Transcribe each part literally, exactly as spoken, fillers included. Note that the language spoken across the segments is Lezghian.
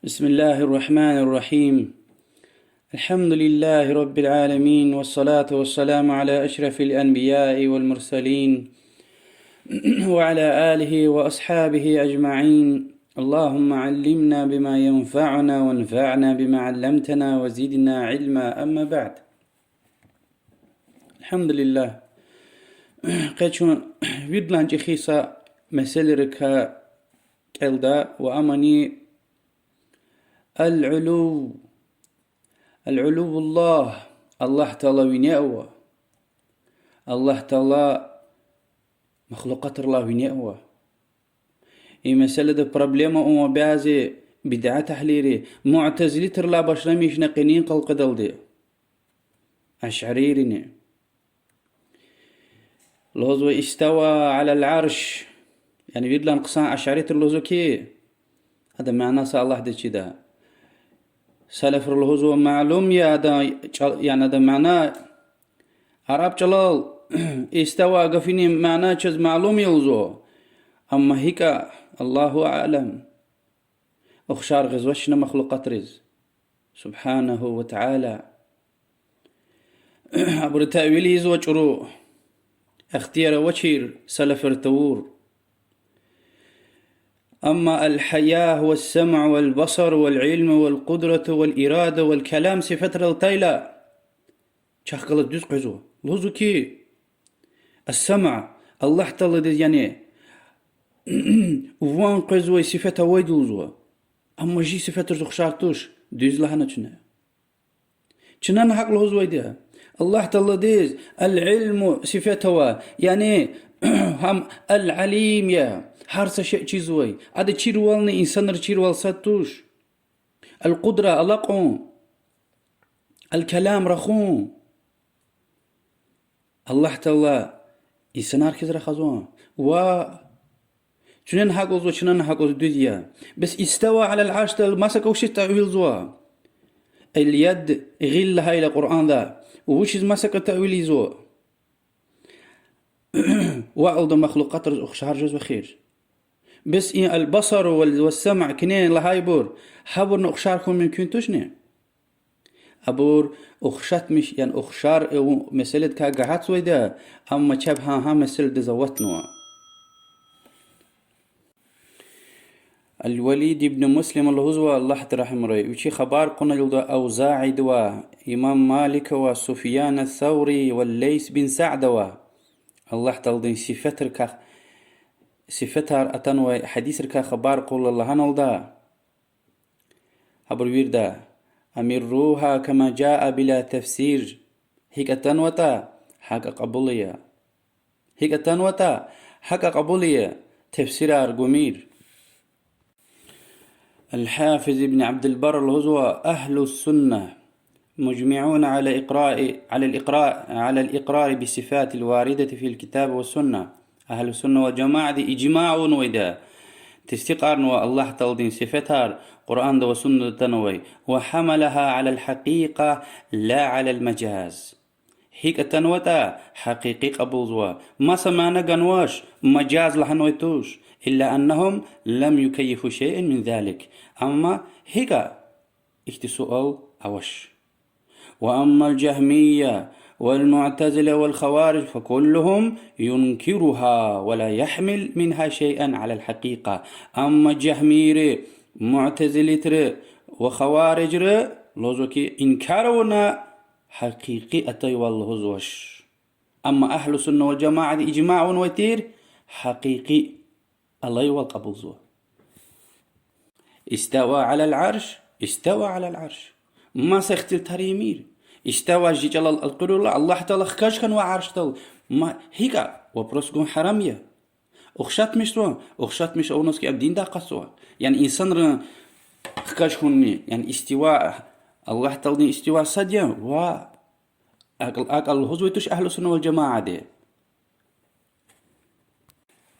بسم الله الرحمن الرحيم. الحمد لله رب العالمين، والصلاة والسلام على أشرف الأنبياء والمرسلين، وعلى آله وأصحابه أجمعين. اللهم علمنا بما ينفعنا وانفعنا بما علمتنا وزدنا علما. أما بعد. الحمد لله. Къе чун виридалай чӀехи са месэлайрикай кӀелда ва ам яни العلو. العلو الله, Аллагь Таала вине ава. Аллагь Таала махлукьатрилай вине ава. И месэлада проблема авун бязи бидъат агьлийри, муътазилитри башламишна къенин къалкъудалди, ашъарийрини. Лугьузва استوى على العرش. Яни виридалай хъсан ашъаритри лугьузва хьи, адан мана са Аллагьдиз чида. Салафри лугьузва малум я адан чӀал-, яни адан мана араб чӀалал استوى гафунин мана чаз малум я лугьузва. Амма гьикӀа, الله أعلم. Ухшар гъизвач чна махлукьатриз, سبحانه وتعالى. Абуру таъвил ийизва чӀуру, ихтияр авачир салафри тавур. أما الحياة والسمع والبصر والعلم والقدرة والإرادة والكلام сифетрал атайла, чахъ галаз дуьз къвезва. Лугьузва хьи, السمع, Аллагь Тааладиз, яни ван къвезвай сифет авайди лугьузва. Амма жи сифетриз ухшар туш, дуьз лагьана чна. Чнани гьакӀ лугьузвайди я. Аллагь Тааладиз العلم сифет ава, яни гьам العليم я, гьар са шей чизвай. Ада чирвални инсанри чирвал сад туш. القدرة алакьун, الكلام рахун. Аллагь Таала инсанар хьиз рахазва. Ва чунани гьакӀ лугьузва, чнани гьакӀ лугьуз дуьз я. Бес استوى على العرشдал масакӀа вучиз таъвилзава? اليد, гъил лагьайла Къуръанда, вучиз масакӀа таъвил ийизва? Ва алда махлукьатриз ухшар жезва эхир. Бес и البصر والسمع кине лагьайбур, гьабурни ухшар хьун мумкин тушни? Абур ухшатмиш, яни ухшар авун месэладикай гагьатзавайди я, амма чеб гьа, гьа месэладиз аватнава. Аль-Валид ибн Муслима лугьузва, Аллагьди рагьмурай, вичи хабар кьуна лугьуда Авзаидавай, имам Маликавай, Суфьян ас-Саври ва Лейс бин Саъдавай, Аллагь Тааладин сифетрикай, сифетар атанвай гьадисрикай хабар кьурла лагьаналда, гьабур вирида: أمروها كما جاء بلا تفسير. ГьикӀ атанватӀа, гьакӀ кьабул ая. ГьикӀ атанватӀа, гьакӀ кьабул ая, тефсирар гумир. Аль-Гьафиз ибн Абдул-Барр лугьузва: أهل السنة مجمعون على إقراء، على الإقراء، على الإقرار بالصفات الواردة في الكتاب والسنة. Агьлу сунна вал жамаади ижмаъ авунвайди я, тестикьарнава Аллагь Тааладин сифетар Къуръанда ва суннада атанвай, وحملها على الحقيقة لا على المجاز. ГьикӀ атанватӀа, гьакъикъи кьабулзава. Маса мана ганвач, мажаз лагьанвай туш. إلا أنهم لم يكيفوا شيئا من ذلك. Амма гьикӀа? Ихьтин суал авач. وأما الجهمية والمعتزلة والخوارج فكلهم ينكرها ولا يحمل منها شيئا على الحقيقة. Амма жагьмийри, муътазилитри ва хаварижри лугьузва хьи, инкар авуна, гьакъикъи атайвал лугьузвач. Амма агьлу сунна вал жамаади ижмаъ авунвай тир, гьакъикъи алайвал кьабулзава. استوى على العرش، استوى على العرش. Маса ихтилатар ийимир. استوى жи чӀалал элкъуьрла, Аллагь Таала хкаж хьанва Аршдал. Ма гьикӀа? Вопрос гун гьарам я. Ухшатмишзава, ухшатмиш авунваз хьи, ам диндай акъатзава. Яни инсанрин хкаж хьунни, яни истива, Аллагь Тааладин истива сад я, ва акӀ-, акӀ лугьузвай туш агьлу сунна вал жамаади.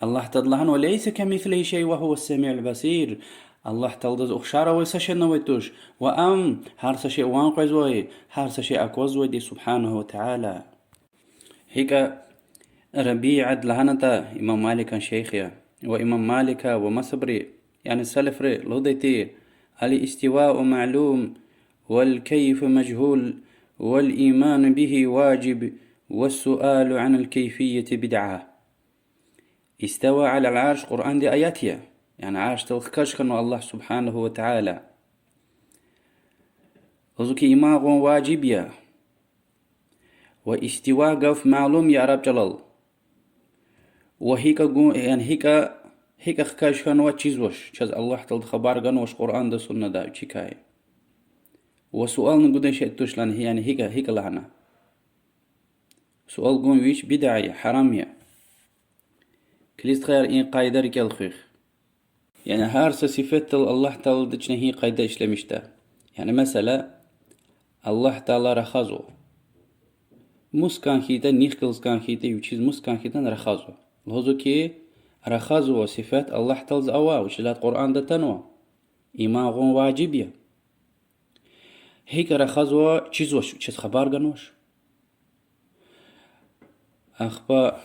Аллагь Таалади лагьанва: ليس كمثله شيء وهو السميع البصير. Аллагь Тааладиз ухшар авай са шейни авай туш. Ва ам гьар са шей ван къвезвай, гьар са шей аквазвайди, سبحانه وتعالى. ГьикӀа Рабиат лагьанатӀа, имам Маликан шейх я, ва имам Малика ва масабри, яни салафри лугьудай тир: الاستواء معلوم، والكيف مجهول، والإيمان به واجب، والسؤال عن الكيفية بدعة. استوى على العرش Къуръандин аят я. Яни аршдал хкаж хьанва Аллагь سبحانه وتعالى. Лугьузва хьи, иман гъун важиб я. Ва истива гаф малум я араб чӀалал. Ва гьикӀа гун, яни гьикӀа, гьикӀа хкаж хьанва чизвач, чаз Аллагь Таалади хабар ганвач Къуръанда, суннада вичикай. Ва суални гудай шей туш лагьана, яни гьикӀа, гьикӀа лагьана. Суал гун вич бидаа я, гьарам я. Килиг, стхаяр, и къайда рикӀел хуьх. Яни гьар са сифетдал Аллагь Таалади чна гьи къайда ишлемишда. Яни месела, Аллагь Таала рахазва. Мус кӀан хьайитӀа, нихъ галаз кӀан хьайитӀа, вичиз мус кӀан хьайитӀа рахазва. Лугьузва хьи, рахазва сифет Аллагь Тааладиз ава, вучиз лагьайтӀа Къуръанда атанва. Иман гъун важиб я. ГьикӀ рахазва чизвач, чаз хабар ганвач. Ахпа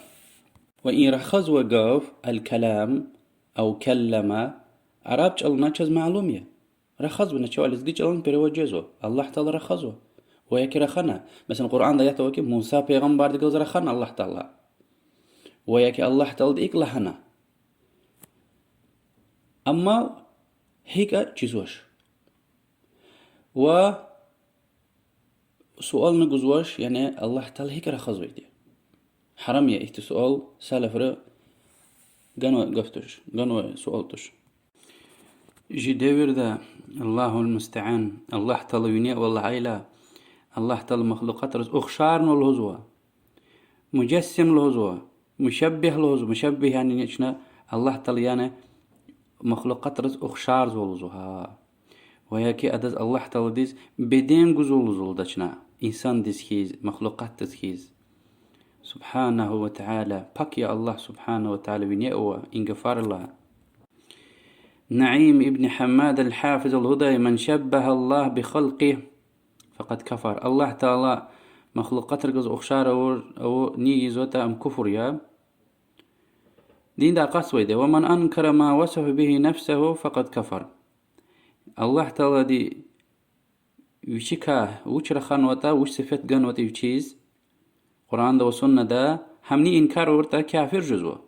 ва и рахазва гаф الكلام أو كلم араб чӀалалай чаз малум я. Рахазва, начагъа лезги чӀалалай перевод жезва. Аллагь Таала рахазва. Ва яки рахана. Месела, Къуръанда аят ава хьи, Муса пайгъамбардихъ галаз рахана Аллагь Таала. Ва яки Аллагь Таалади икӀ лагьана. Амма гьикӀа чизвач. Ва суални гузвач, яни Аллагь Таала гьикӀ рахазвайди. Гьарам я ихьтин суал, салафри ганвай гаф туш, ганвай суал туш. Чи девирда, الله المستعان, Аллагь Таала вине ава лагьайла, Аллагь Таала махлукъатриз ухшарнава лугьузва. Мужассим лугьузва, мушаббигь лугьузва, мушаббигь яни чна Аллагь Таала яни махлукъатриз ухшарзава лугьузва, гьа. Ва яки адаз, Аллагь Тааладиз, беден гузва лугьузва лугьуда чна, инсандиз хьиз, махлукъатдиз хьиз. سبحانه وتعالى, пак я Аллагь سبحانه وتعالى, вине ава и гафарилай. Наим ибн Гьаммад аль-Гьафиз лугьудай: من شبه الله بخلقه فقد كفر. Аллагь Таала махлукъатрихъ галаз ухшар авур, авур ни ийизватӀа, ам куфр я. Диндай акъатзавайди я. ومن أنكر ما وصف به نفسه فقد كفر. Аллагь Таалади вичикай вуч раханватӀа, вуч сифет ганватӀа вичиз Къуръанда ва суннада, гьамни инкар авуртӀа, кафир жезва.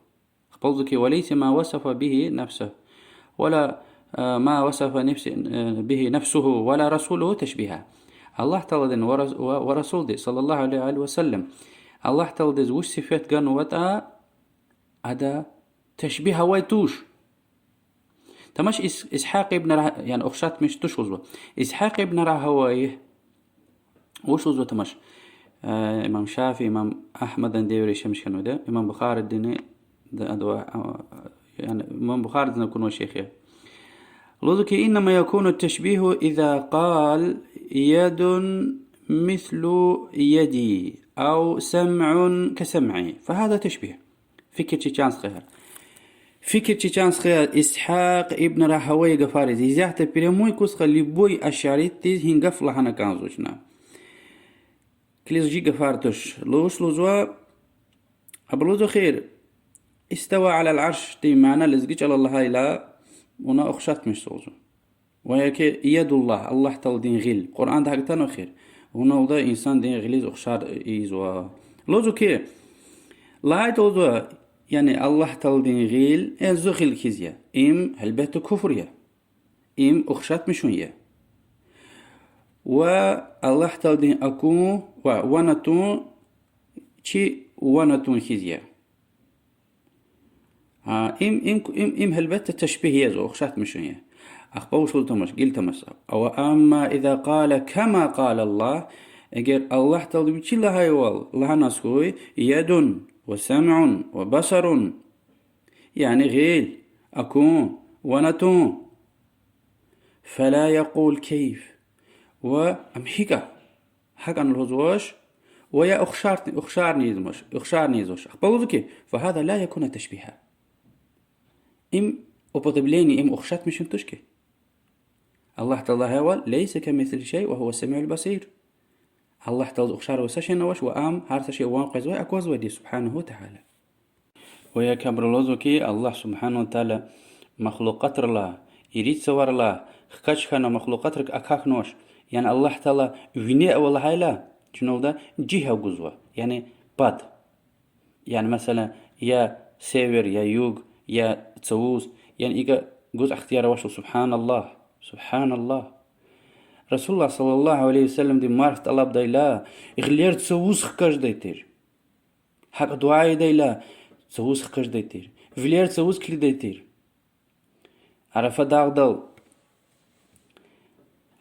Ахпа лугьузва хьи, وليس ما وصف به نفسه ولا, э, ما وصف نفس-, э, به نفسه ولا رسوله تشبيها. Аллагь Тааладин ва рас-, ва, ва Расулди, صلى الله عليه وآله وسلم, Аллагь Тааладиз вуч сифет ганватӀа, ада ташбигь авай туш. Тамаш Ис-, Исгьакь ибн Рагь-, яни ухшатмиш туш лугьузва. Исгьакь ибн Рагьавайи вуч лугьузва тамаш. Э, имам Шафии, имам Агьмадан девирда яшамиш хьанвайди я. Имам Бухаридини д-, адавай, а, яни имам Бухаридиз акунвай шейх я. Лугьузва хьи, إنما يكون التشبيه إذا قال يد مثل يدي أو سمع كسمعي فهذا تشبيه. Фикир чечен, стхаяр. Фикир чечен, стхаяр, Исгьакь ибн Рагьавайи гафариз. Исятда прямой кускай любой ашаритдиз гьи гаф лагьана кӀанзава чна. Килиг, чи гафар туш. Лугьуз лугьузва, абур лугьузва хьи, استوى على العرشдин мана лезги чӀалал лагьайла, вуна ухшатмиш лугьузва. Ва яки يد الله, Аллагь Тааладин гъил. Къуръанда гьакӀ атанва хьи, вуна лугьуда инсандин гъилиз ухшар ийизва. Лугьузва хьи, лагьайтӀа лугьузва, яни Аллагь Тааладин гъил, э, зи гъил хьиз я. Им, гьелбетда, куфр я. Им ухшатмишун я. Ва Аллагь Тааладин акун ва ван атун чи ван атун хьиз я. Гьа, им, им, им, им, гьелбетда, ташбигь язва, ухшатмишун я. Ахпа вуч лугьуда тамаш, гила тамаш. وأما إذا قال كما قال الله, эгер Аллагь Таалади вичи лагьайвал лагьаназ хьуй, يد وسمع وبصر, яни гъил, акун, ван атун, فلا يقول كيف, ва ам гьикӀа, гьакӀан лугьузвач, ва я ухшар-, ухшарни ийизвач, ухшарни ийизвач. Ахпа лугьузва хьи, فهذا لا يكون تشبيها. Им уподобление, им ухшатмишун туш хьи. Аллагь Таала лагьайвал, ليس كمثله شيء وهو السميع البصير. Аллагь Таалаз ухшар авай са шейни авач, ва ам гьар са шей ван къвезвай, аквазвайди я, سبحانه وتعالى. Ва я кабралазва хьи, Аллагь سبحانه وتعالى махлукъатрилай, ирид цаварилай хкаж хьана, махлукьатрик акахьнавач, яни Аллагь Таала вине ава лагьайла, чуьналда жигьа гузва, яни пад. Яни, месела, я север, я юг, я цавуз, яни икӀа гуз ихтияр авач, субгьаналлагь, субгьаналлагь. Расулуллагь صلى الله عليه وسلمди марф тӀалабдайла, гъилер цавуз хкаждай тир. ГьакӀ дуьа ийидайла, цавуз хкаждай тир. Вилер цавуз килигдай тир. Арафа дагъдал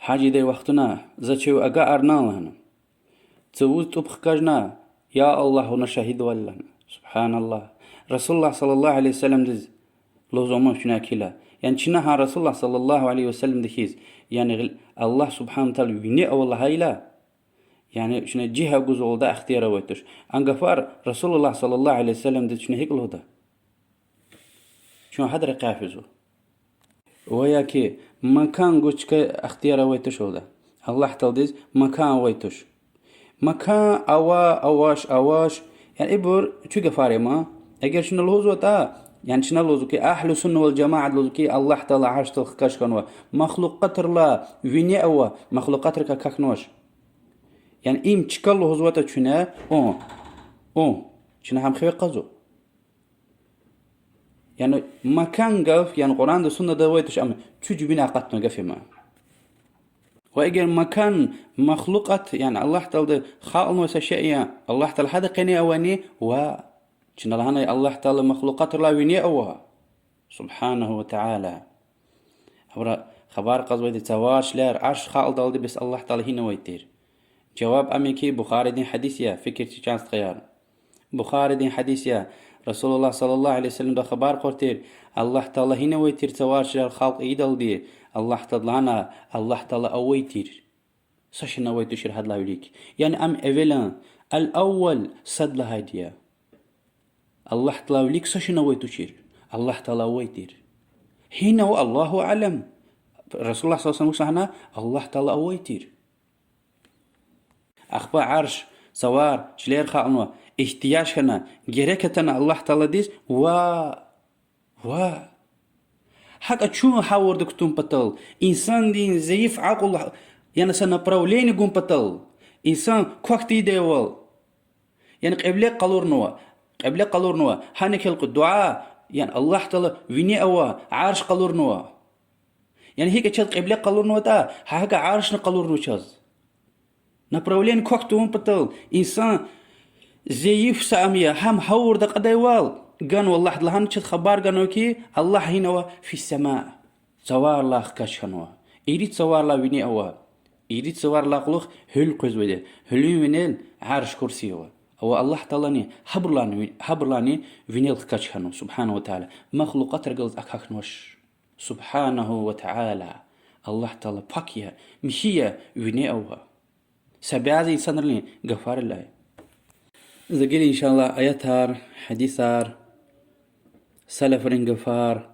гьаж ийидай вахтунда за чав агакьарна лагьана, цавуз тӀуб хкажна, я Аллагь, вуна шагьидвал лагьана. Субгьаналлагь. Расулуллагь صلى الله عليه وسلمдиз лугьуз амай чуьне кила. Яни чна гьа Расулуллагь صلى الله عليه وسلمди хьиз, яни гъил-, Аллагь سبحانه وتعالى вине ава лагьайла, яни чна жигьа гузвалда ихтияр авай туш. А гафар Расулуллагь صلى الله عليه وسلمдиз чна гьикӀ лугьуда? Чун гьадан рекьяй физва. Ва я ки макан гуз чка ихтияр авай тушалда. Аллагь Тааладиз макан авай туш. Макан ава, авач, авач, яни ибур чӀехи гафар я ман. Эгер чна лугьузватӀа, яни чна лугьузва ки, أهل السنة والجماعة лугьузва ки, Аллагь Таала Аршдал хкаж хьанва, махлукьатрилай вине ава, махлукьатрик акахьнавач. Яни им чка лугьузватӀа чуьне, у, у, чна гьам хиве кьазва. Яни макан гаф, яни Къуръанда, суннада авай туш, ам чуьн жибинай акъатна гаф я ман. Ва эгер макан махлукьат, яни Аллагь Таалади халкьнавай са шей я, Аллагь Таала гьадан къене авани, ва чна лагьанай Аллагь Таала махлукьатрилай вине ава, سبحانه وتعالى. Абуру хабар кьазвайди, цавар чилер, Арш халкьдалди, бес Аллагь Таала гьина авай тир? Жаваб ам я ки, Бухаридин гьадис я, фикир це, чан стхаяр. Бухаридин гьадис я, Расулуллагь صلى الله عليه وسلمда хабар кьур тир, Аллагь Таала гьина авай тир цавар чилер халкь ийидалди, Аллагь Таалади лагьана, Аллагь Таала авай тир. Са шейни авай тушир гьадалай вилик. Яни ам эвелан, الأول, сад лагьайди я. Аллагь Тааладилай вилик са шейни авай тушир. Аллагь Таала авай тир. Гьина ава, الله أعلم. Расулуллагь صلى الله عليه وسلم вуч лагьана, Аллагь Таала авай тир. Ахпа Арш, цавар чилер халкьнава, игьтияж хьана, герек атана Аллагь Тааладиз, ва, ва. ГьакӀа чун гьавурда кутун патал, инсандин зайиф акьул, яни са направление гун патал, инсан квахь тийидайвал, яни кьибле къалурнава, кьибле къалурнава, гьаник элкъуь дуьа, яни Аллагь Таала вине ава, Арш къалурнава. Яни гьикӀ чаз кьибле къалурнаватӀа, гьакӀа Аршни къалурнава чаз. Направление квахь тавун патал, инсан зайиф са ам я, гьам гьавурда акьадайвал, ганва Аллагьди лагьана, чаз хабар ганва ки, Аллагь гьина ава, في السماء. Цаварилай хкаж хьанва. Ирид цаварилай вине ава. Ирид цаварилай кьулухъ гьуьл къвезвайди. Гьуьлуьн винел Арш, Курси ава. Ва Аллагь Таалани гьабурулайни, гьабурулайни винел хкаж хьанва, سبحانه وتعالى. Махлукьатра галаз акахьнавач. سبحانه وتعالى. Аллагь Таала пак я, михьи я, вине ава. Са бязи инсанрин гафарилай. За гила, إن شاء الله, аятар, гьадисар, салафрин гафар,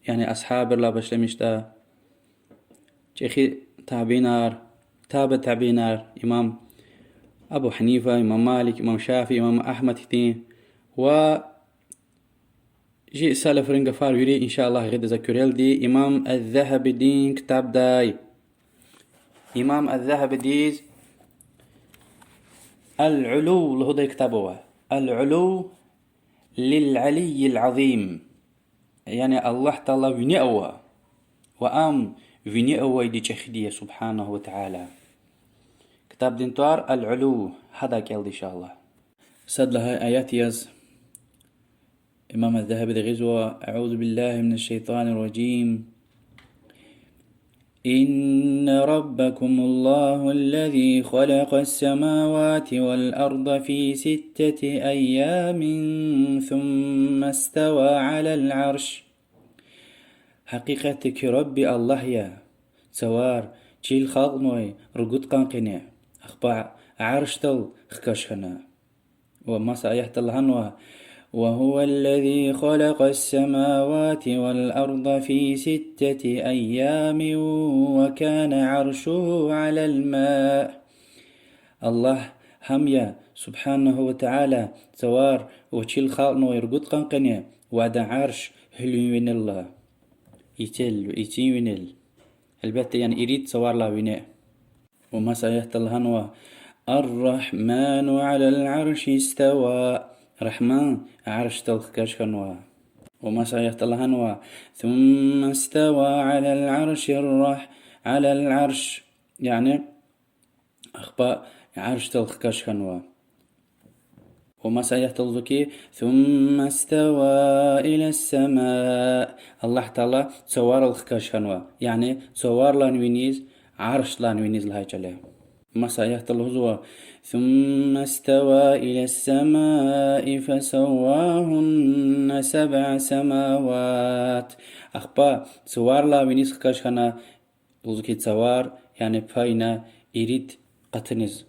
яни асгьабрилай башламишда, чӀехи табиинар, таба табиинар, имам Абу Гьанифа, имам Малик, имам Шафии, имам Агьмад хьтин ва жи салафрин гафар вири, إن شاء الله, гъида за куьрелди имам аз-Загьабидин ктабдай. Имам аз-Загьабидиз العلو лугьудай ктаб ава. العلو للعلي العظيم. Яни Аллагь Таала вине ава. Ва ам вине авайди чӀехиди я, سبحانه وتعالى. Ктабдин тӀвар العلو, гьадай кӀелда, إن شاء الله. Сад лагьай аят яз имам аз-Загьабиди гъизва: أعوذ بالله من الشيطان الرجيم. إن ربكم الله الذي خلق السماوات والأرض في ستة أيام ثم استوى على العرش. Гьакъикъатдик Рабби Аллагь я, цавар, чил халкьнавай ругуд къан къене, ахпа Аршдал хкаж хьана. Ва маса аятда лагьанва: وهو الذي خلق السماوات والأرض في ستة أيام وكان عرشه على الماء. Аллагь гьам я, سبحانه وتعالى, цавар ва чил халкьнавай ругуд къан къене, ва адан Арш гьуьлуьн винел ала. Ицел, ицин винел. Гьелбетда, яни ирид цаварилай вине. Ва маса аятда лагьанва: الرحمن على العرش استوى. Рагьман аршдал хкаж хьанва. Ва маса аятда лагьанва: ثم استوى على العرش الرح-, على العرش. Яни, ахпа аршдал хкаж хьанва. Ва маса аятда лугьузва хьи: ثم استوى إلى السماء. Аллагь Таала цаварал хкаж хьанва. Яни цаварилай виниз, аршдилай виниз лагьай чӀал я. Маса аятда лугьузва: ثم استوى إلى السماء فسواهن سبع سماوات. Ахпа цаварилай виниз хкаж хьана, лугьузва хьи, цавар, яни пайна ирид къатуниз,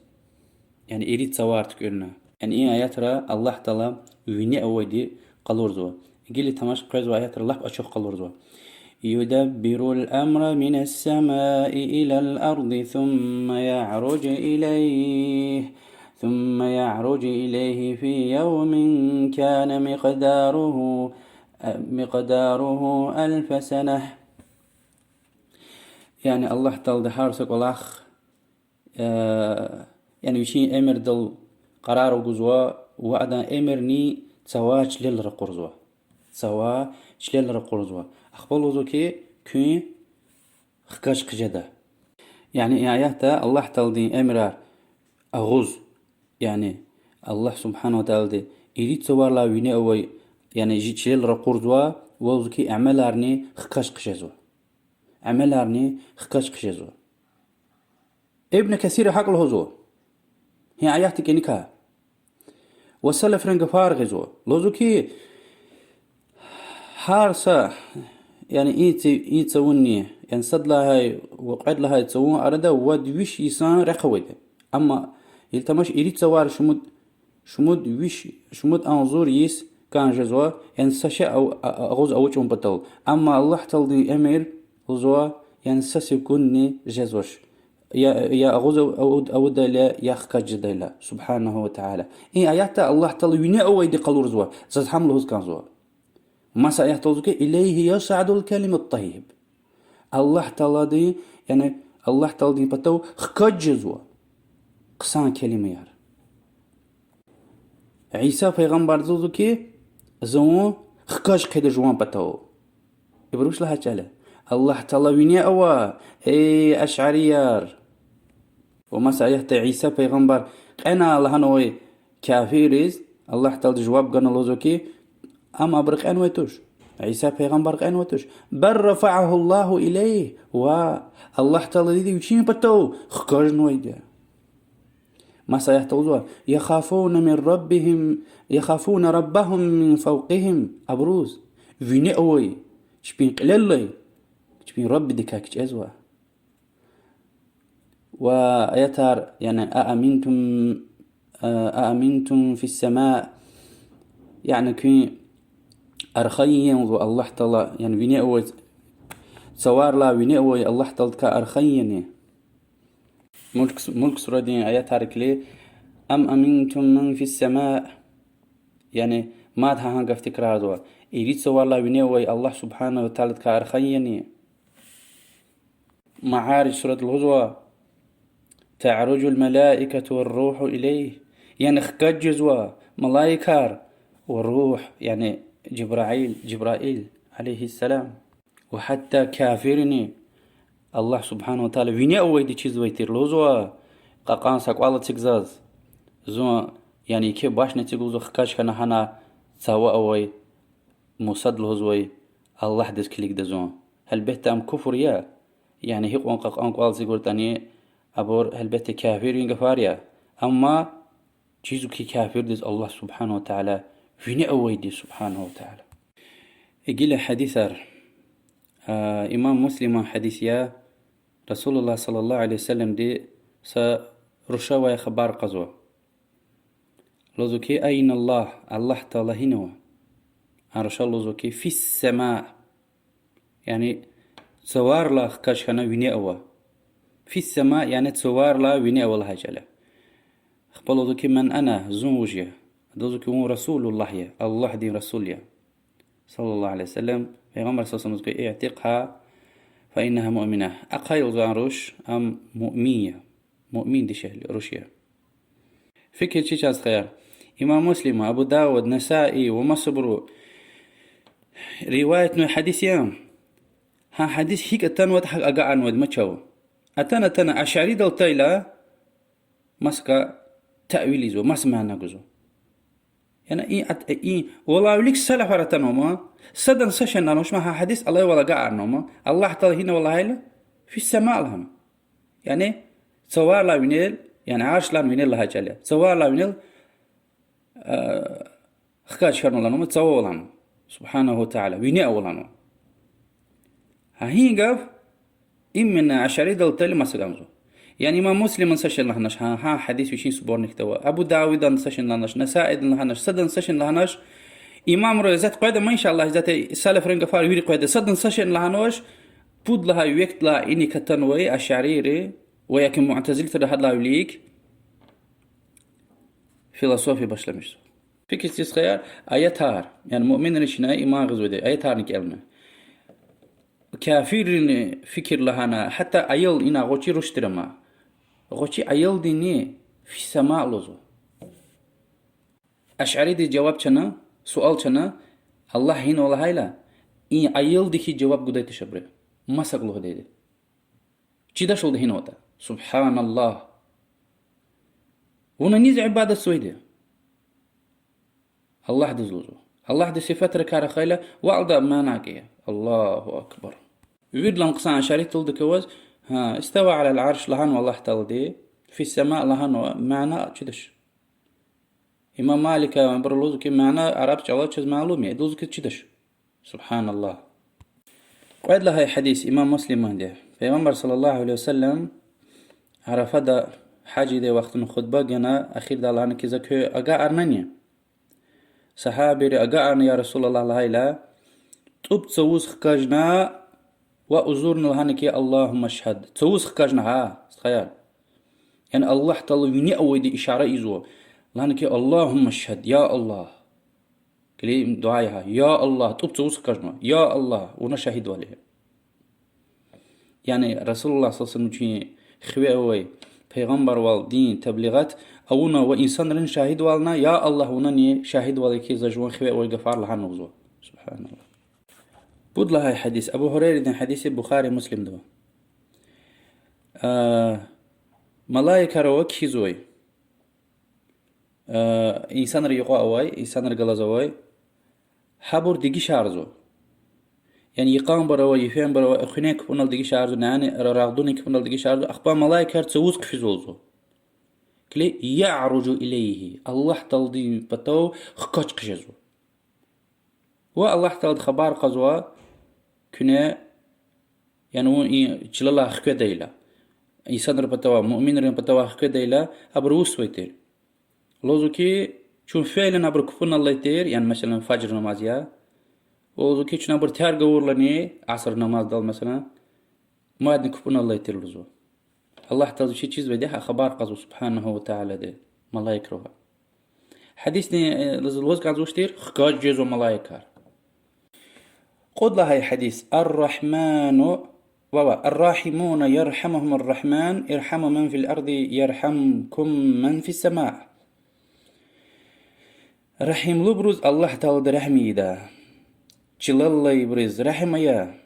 яни ирид цавар туькӀуьрна. Яни и аятра Аллагь Таала вине авайди къалурзава. Гила тамаш къвезвай аятра лап ачух къалурзава. يدبر الأمر من السماء إلى الأرض ثم يعرج إليه، ثم يعرج إليه في يوم كان مقداره، مقداره ألف سنة. Яни Аллагь Таалади гьар са кӀвалах, э, яни вичин эмирдал къарар гузва ва адан эмирни цава чилел ракъурзава. Цава чилел ракъурзава. Ахпа лугьузва хьи, куьн хкаж хъжеда. Яни и аятда Аллагь Тааладин эмирар агъуз, яни Аллагь سبحانه وتعالىди ирид цаварилай вине авай, яни чи-, чилел ракъурзава, ва лугьузва хьи, амаларни хкаж хъжезва. Амаларни хкаж хъжезва. Ибн Касира гьакӀ лугьузва. Гьи аятдин кӀаникай. Ва салафрин гафар гъизва. Лугьузва хьи, гьар са, яни и ци-, и цавунни, яни сад лагьай ва кьвед лагьай цавун арада вад виш йисан рехъ авайди. Амма ил тамаш ирид цавар шумуд, шумуд виш, шумуд агъзур йис кӀан жезва, яни са шей ав-, а-, а-, агъуз авачӀун патал. Амма Аллагь Тааладин эмир, лугьузва, яни са секундни жезвач. Я, я агъуз ав-, ав-, авудайла, я хкаж жедайла, سبحانه وتعالى. И аятда Аллагь Таала вине авайди къалурзава, заз гьам лугьуз кӀанзава. Маса аятда лугьузва хьи, إليه يصعد الكلم الطيب. Аллагь Тааладин, яни Аллагь Тааладин патав хкаж жезва хъсан келимаяр. Иса пайгъамбарди лугьузва хьи, зун хкаж хъийида жуван патав. Ибур вуч лагьай чӀал я? Аллагь Таала вине ава, эй ашарияр! Ва маса аятда Иса пайгъамбар кьена лагьанвай кафирриз Аллагь Таалади жаваб гана лугьузва хьи, ам абуру кьенвай туш. Иса пайгъамбар кьенвай туш. بل رفعه الله إليه. Ва Аллагь Таалади вичин патав хкажнавайди я. Маса аятда лугьузва: يخافون من ربهم، يخافون ربهم من فوقهم. Абуруз вине авай, чпин кьилеллай, чпин Раббидикай кичӀезва. Ва аятар, яни, أأمنتم، أأمنتم في السماء، яни куьн архайин я лугьузва Аллагь Таала, яни вине авай, цаварилай вине авай Аллагь Тааладикай архайин яни? Мулк, Мулк сурадин аятар килиг: أم أمنتم من في السماء. Яни мад гьа гьа гаф тикрарзава: ирид цаварилай вине авай Аллагь سبحانه وتعالىдикай архайин яни? Маариж сурада лугьузва: تعرج الملائكة والروح إليه. Яни хкаж жезва малаикар ва руьгь, яни Жибраил, Жибраил عليه السلام. Ва гьатта кафиррини Аллагь سبحانه وتعالى вине авайди чизвай тир лугьузва, кьакьан са кӀвал эциг заз. Зун, яни еке башня эциг лугьузва, хкаж хьана гьана цава авай Мусад лугьузвай Аллагьдиз килигда зун. Гьелбетда, ам куфр я, яни гьикьван кьакьан кӀвал эцигуртӀани, абур гьелбетда кафиррин гафар я. Амма чизва хьи кафирдиз Аллагь سبحانه وتعالى вине авайди سبحانه وتعالى. Гила гьадисар. А, имам Муслиман гьадис я, رسول الله صلى الله عليه وسلمди са рушавай хабар кьазва. Лугьузва хьи, أين الله, Аллагь Таала гьинава? А рушал лугьузва хьи, في السماء. Яни цаварилай хкаж хьана вине ава. في السماء, яни цаварилай вине ава лагьай чӀал я. Ахпа лугьузва хьи, من أنا, зун вуж я? Ада лугьузва хьи, вун رسول الله я, Аллагьдин расул я, صلى الله عليه وسلم. Пайгъамбар صلى الله عليه وسلم лугьузва хьи, اعتقها فإنها مؤمنة. Ахъайзавай руш, ам муъмин я. Муъмин дишегьли руш я. Фикир це, стхаяр. Имам Муслима, Абу Давуда, Насаи ва масабуру риваятнавай гьадис я. Гьа гьадис гьикӀ атанватӀа, гьакӀ агакьарнавайди я чав. Атана-атана ашаридал атайла, масакӀа таъвил ийизва, маса мана гузва. Яни и ат-, и валай вилик салафар атанва ма, садан са шейни лагьанвач ма, гьа гьадис алайвал агакьарнава ма, Аллагь Таала гьинава лагьайла, في السماء лагьана. Яни цаварилай винел, яни аршлай винел лагьай чӀал я. Цаварилай винел, а, хкаж хьанва лагьана ма, цавава лагьана. سبحانه وتعالى, вине ава лагьана. Гьа гьи гаф именно ашаридал атайла маса кӀанзава. Яни имам Муслиман са шейни лагьанач, гьа, гьа гьадис вичин сборникда ава. Абу Давудан са шейни лагьанач, Насаидан лагьанач, садан са шейни лагьанач. Имамри, исятда къведа ма, иншаллагь, исятда салафрин гафар вири къведа, садан са шейни лагьанач. Пуд лагьай векдилай иник атанвай ашарийри ва яки муътазилитри гьадалай вилик философия башламишзава. Фикир це, стхаяр, аятар, яни муъминри чна иман гъизвайди, аятарни кӀелна. Кафиррин фикир лагьана, гьатта аял ина гъвечӀи руш тир ама, гъвечӀи аялдини في السماء лугьузва. Ашаридиз жаваб чна, суал чна, Аллагь гьинава лагьайла, и аялди хьиз жаваб гудай туш абуру. МасакӀа лугьудайди. Чидачалда гьинаватӀа. سبحان الله. Вуна низ ибадатзавайди? Аллагьдиз лугьузва. Аллагьдин сифатрикай рахайла, валда мана кӀи. الله أكبر. Виридалай хъсан ашаридалди квез, гьа, استوى على العرش лагьанва Аллагь Таалади, في السماء лагьанва, мана чидач. Имам Малика, абуру лугьузва хьи, мана араб чӀалал чаз малум я, лугьузва хьи, чидач. سبحان الله. Кьвед лагьай гьадис имам Муслиманди. Пайгъамбар صلى الله عليه وسلم Арафада гьаж ийидай вахтунда хутба гана, ахирда лагьана хьи, за квез агакьарнани? Сагьабийри агакьарна, я رسول الله лагьайла, тӀуб цавуз хкажна ва узурна лагьана хьи, اللهم اشهد. Цавуз хкажна гьа, стхаяр. Яни Аллагь Таала вине авайди ишара ийизва. Лагьана хьи, اللهم اشهد, я Аллагь. Килиг, дуьа я гьа. Я Аллагь, тӀуб цавуз хкажна. Я Аллагь, вуна шагьидвал я. Яни رسول الله صلى الله عليه وسلم вичин хиве авай пайгъамбарвал, дин, таблигъат авуна ва инсанрини шагьидвална, я Аллагь, вунани шагьидвал я хьи, за жуван хиве авай гафар лагьана лугьузва. سبحان الله. Пуд лагьай гьадис, Абу Гьурайрадин гьадис я, Бухари, Муслимда ава. А, малаикар ава кхьизвай. А, инсанрин юкьва авай, инсанрин галаз авай. Гьабур дегишарзава. Яни йикъанбур ава, йифенбур ава, экуьнин кпӀунал дегишарзава, нянин ра-, рагъдунин кпӀунал дегишарзава, ахпа малаикар цавуз хъфизва лугьузва. Килиг, يعرج إليه, Аллагь Тааладин патав хкаж хъжезва. Ва Аллагь Таалади хабар кьазва куьне, яни вун и чилелай хкведайла, инсанрин патавай, муъминрин патавай хкведайла, абур вучзавай тир. Лугьузва хьи, чун фейилани абурун кпӀуналлай тир, яни, меселан, фажр намаз я. Лугьузва хьи, чун абур терг авурлани, аср намаздал, меселан, мадни кпӀуналлай тир лугьузва. Аллагь Таалади вичи чизвайди гьа хабар кьазва سبحانه وتعالىди малаикривай. Гьадисни, э, лугьуз, лугьуз кӀанзава вуч тир, хкаж жезва малаикар. Кьуд лагьай гьадис. الرحمن, ва, ва, الراحمون يرحمهم الرحمن، ارحموا من في الأرض يرحمكم من في السماء. Рагьимлубуруз Аллагь Таалади рагьм ийида. Чилеллайбуруз рагьм ая,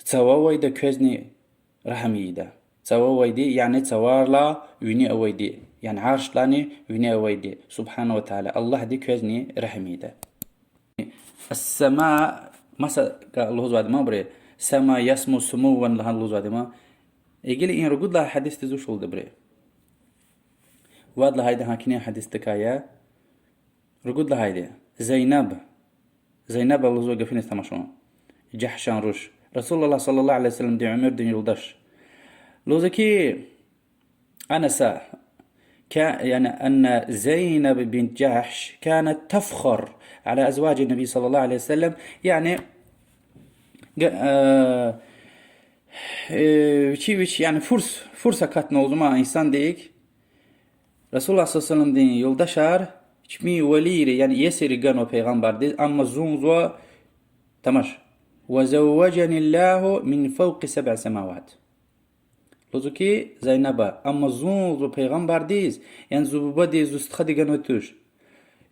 цававайда квезни рагьм ийида. Цававайди, яни цаварилай вине авайди, яни Аршлайни вине авайди, سبحانه وتعالى, Аллагьди квезни рагьм ийида. السماء, масакӀа лугьузвайди ма абуру, سما يسمو سموا лагьана лугьузвайди ма. Гила и ругуд лагьай гьадисдиз вуч лугьуда абуру? Вад лагьайди гьакӀни гьадисдикай я. Ругуд лагьайди. Зайнаб. Зайнаба лугьузвай гафуниз тамашун. Жагьшан руш. رسول الله صلى الله عليه وسلمдин уьмуьрдин юлдаш. Лугьузва хьи, أنس, ка-, يعني أن زينب بنت جحش كانت تفخر على أزواج النبي صلى الله عليه وسلم, яни, га-, э, э, вичи вич, яни фурс, фурс акатна лугьузва ма инсандик, رسول الله صلى الله عليه وسلمдин юлдашар чпин валийри, яни иесири ганва пайгъамбардиз, амма зун лугьузва, тамаш, وزوجني الله من فوق سبع سماوات. Лугьузва хьи, Зайнаба, амма зун, лугьузва, пайгъамбардиз, яни зи бубадиз, зи стхадиз ганвай туш.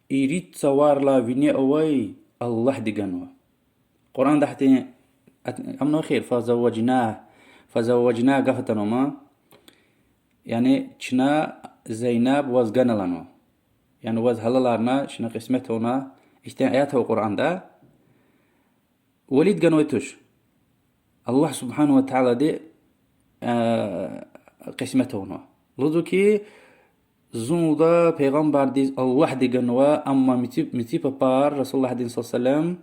Ирид цаварилай вине авай Аллагьди ганва. Къуръанда гьахьтин ат-, амни хьи, فزوجناه, فزوجناه гаф атанва ман. Яни чна Зайнаб ваз гана лагьанва. Яни ваз гьалаларна, чна кьисмет авуна, ихьтин аят ава Къуръанда. Валид ганвай туш. Аллагь سبحانه وتعالىди, э, кьисмет авунва. Лугьузва хьи, зун, лугьузва, пайгъамбардиз Аллагьди ганва, амма мици-, мици папар رسول اللهдин صلى الله عليه وسلم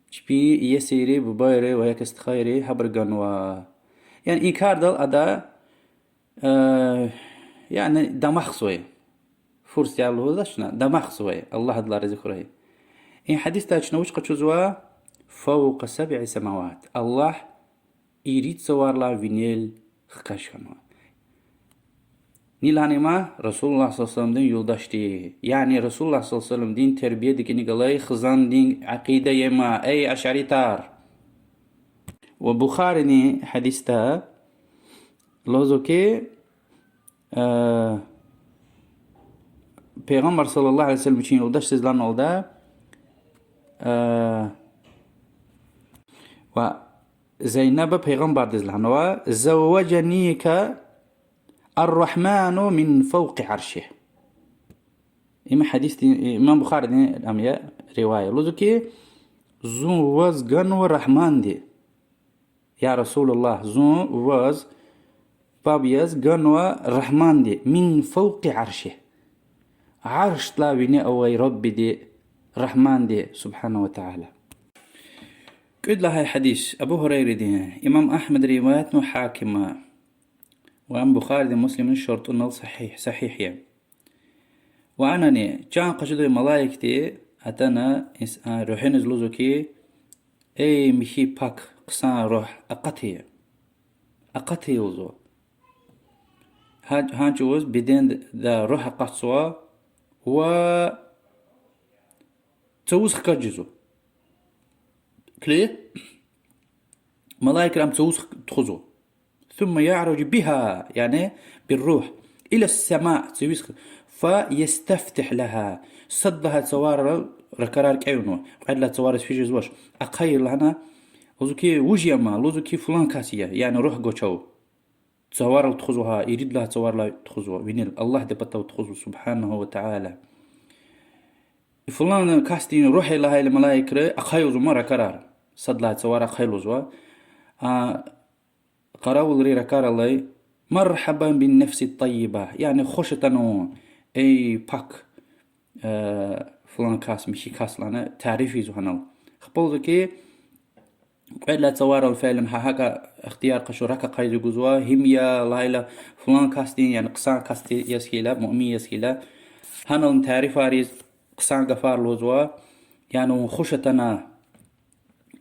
чпин иесийри, бубайри ва я стхайри, гьабуруз ганва. Яни и кардал ада, э, яни дамахзавай. Фурсяр лугьузва чна, дамахзавай, Аллагь адалай рази хьурай. И гьадисдай чна вуч къачузва? فوق سبع سماوات. Аллагь ирид цаварилай винел хкаж хьанва. Ни лагьана им? رسول الله صلى الله عليه وسلمдин юлдашди. Яни رسول الله صلى الله عليه وسلمдин тербияди кӀаник галай хизандин акъида я им, эй ашаритар. Ва Бухаридин гьадисда лугьузва хьи, э, Пайгъамбар صلى الله عليه وسلم вичин юлдашдиз лагьаналда, э, ва Зайнаба пайгъамбардиз лагьанва: زوجنيك الرحمن من فوق عرشه. Им гьадисди, имам Бухаридин ам я ривая. Лугьузва хьи, зун ваз ганва Рагьманди. Я رسول الله, зун ваз, паб яз ганва Рагьманди, من فوق عرشه. Аршдилай вине авай Раббиди, Рагьманди سبحانه وتعالى. КӀуьд лагьай гьадис, Абу Гьурайрадин, имам Агьмада риваятнава, Гьакима, ва ам Бухаридин, Муслимдин шартӀунал сагьигь, сагьигь я. Ва анани, чан къачудай малаикди атана инс-, а, руьгьуьниз лугьузва хьи, эй михьи пак хъсан руьгь, акъатин. Акъатин лугьузва. Гьа-, гьа чӀавуз бедендай руьгь акъатзава ва цавуз хкаж жезва. Килиг, малаикри ам цавуз тухузва. ثم يعرج بها, яни بالروح, إلى السماء, цавуз, فيستفتح لها, сад лагьай цаварал ракӀарар кӀевнава, кьвед лагьай цавариз физ жезвач. Ахъая лагьана, лугьузва хьи, вуж я ам? Лугьузва хьи, флан кас я, яни руьгь гвачав. Цаварал тухузва гьа, ирид лагьай цаварилай тухузва, винел, Аллагьдин патав тухузва, سبحانه وتعالى. Флан касдин руьгь я лагьайла малаикри ахъая лугьузва ман ракӀарар, сад лагьай цавар ахъая лугьузва. А къаравулри ракӀарал алай: مرحبا بالنفس الطيبة, яни хуш атанва, эй пак, э, флан кас, михьи кас лагьана тариф ийизва гьанал. Ахпа лугьузва хьи, кьвед лагьай цаварал фейила гьа гьакӀа ихтияр къачу, ракӀ ахъайиз гузва, гьим я лагьайла флан касдин, яни хъсан касди яз хьайила, муъмин яз хьайила, гьанални тарифар ийиз, хъсан гафар лугьузва, яни вун хуш атана,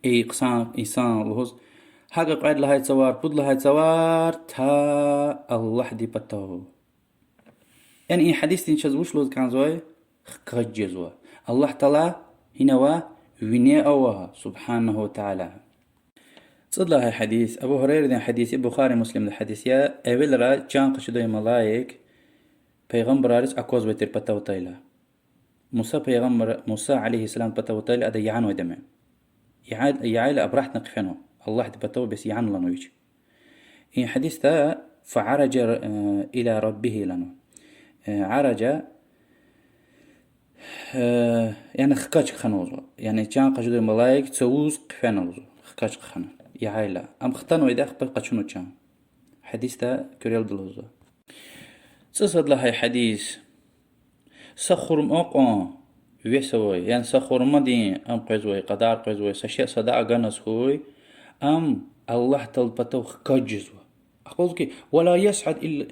эй хъсан инсан лугьуз, гьакӀа кьвед лагьай цавар, пуд лагьай цавар, та Аллагьдин патав. Яни и гьадисдин чаз вуч лугьуз кӀанзавай? Хкаж жезва. Аллагь Таала гьинава? Вине ава, سبحانه وتعالى. ЦӀуд лагьай гьадис, Абу Гьурайрадин гьадис я, Бухари, Муслимдин гьадис я, эвелра чан къачудай малаик пайгъамбарриз аквазвай тир патав атайла. Муса пайгъамбар, Муса عليه السلام патав атайла ада ягъанвайди ам я. Ягъай-, ягъайла обратно хъфенва. Аллагьдин патав бес ягъанланва вич. И гьадисда فعرج, э, إلى ربه лагьанва. Э, عرج, э, яни хкаж хъхьана лугьузва. Яни чан къачудай малаик цавуз хъфена лугьузва. Хкаж хъхьана. Ягъайла. Ам хтанвайди я, ахпа къачуна чан. Гьадисда куьрелди лугьузва. ЦӀусад лагьай гьадис. Са хурма кьван вес авай, яни са хурмадин ам къвезвай, кьадар къвезвай, са шей садакьа ганаз хьуй, ам Аллагь Тааладин патав хкаж жезва. Ахпа лугьузва хьи, ولا يصعد إلا,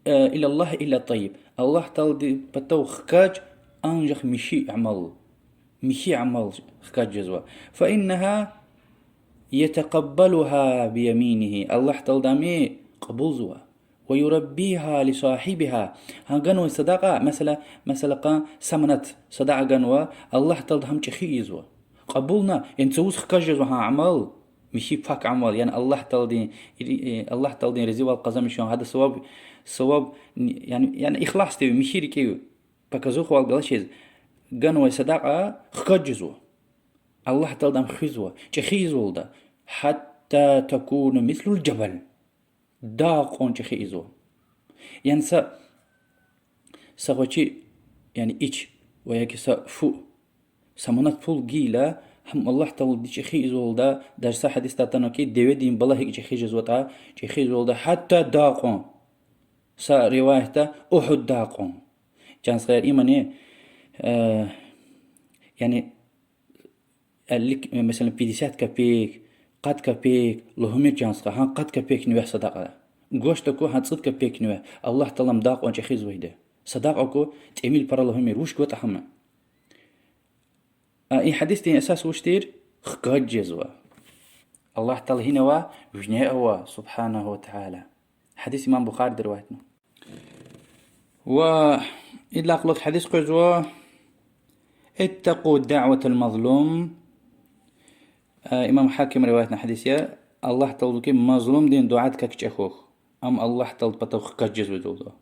э, إلى الله إلا الطيب. Аллагь Тааладин патав хкаж анжах михьи амал, михьи амал хкаж жезва. فإنه يتقبلها بيمينه. Аллагь Таалади ам кьабулзава. ويربيها لصاحبها. Гьа ганвай садакьа, месела, месела, къан са манат садакьа ганва, Аллагь Таалади гьам чӀехи ийизва. Кьабулна, яни цавуз хкаж жезва гьа амал, михьи пак амал, яни Аллагь Тааладин, э, Аллагь Тааладин разивал къазанмишун, гьада саваб, саваб, яни, яни ихласдив, михьи рикӀив, показухавал галачиз ганвай садакьа хкаж жезва. Аллагь Таалади ам хуьзва, чӀехи ийизвалда, حتى تكون مثل الجبل. Дагъ кьван чӀехи ийизва. Яни са, са гъвечӀи, яни ич, ва яки са фу, са манат пул гайила, гьам Аллагь Таалади чӀехи ийизвалда, даже са гьадисда атанва хьи, деведин бала гьикӀ чӀехи жезватӀа, чӀехи ийизвалда, حتى дагъ кьван. Са риваятда Угьуд дагъ кьван. Чан стхаяр, имани, э, яни, элли, месела, пятьдесят копеек, къад копеек лугьумир, чан стха, гьа къад копеекни вегь садакьа. Гвашт аку, гьа цӀуд копеекни вегь. Аллагь Таалади ам дагъ кьван чӀехи ийизвайди. Садакьа аку, тӀимил пара лугьумир, вуч гватӀа гьам. А и гьадисдин эсас вуч тир? Хкаж жезва. Аллагь Таала гьина ава? Вине ава, سبحانه وتعالى. Гьадис имам Бухариди риваятна. Ва идалай кьулухъ гьадис къвезва: اتقوا دعوة المظلوم. Имам Гьаким риваятна гьадис я. Аллагь Таала лугьузва хьи, мазлумдин дуьадикай кичӀе хьухь, ам Аллагь Тааладин патав хкаж жезва лугьузва.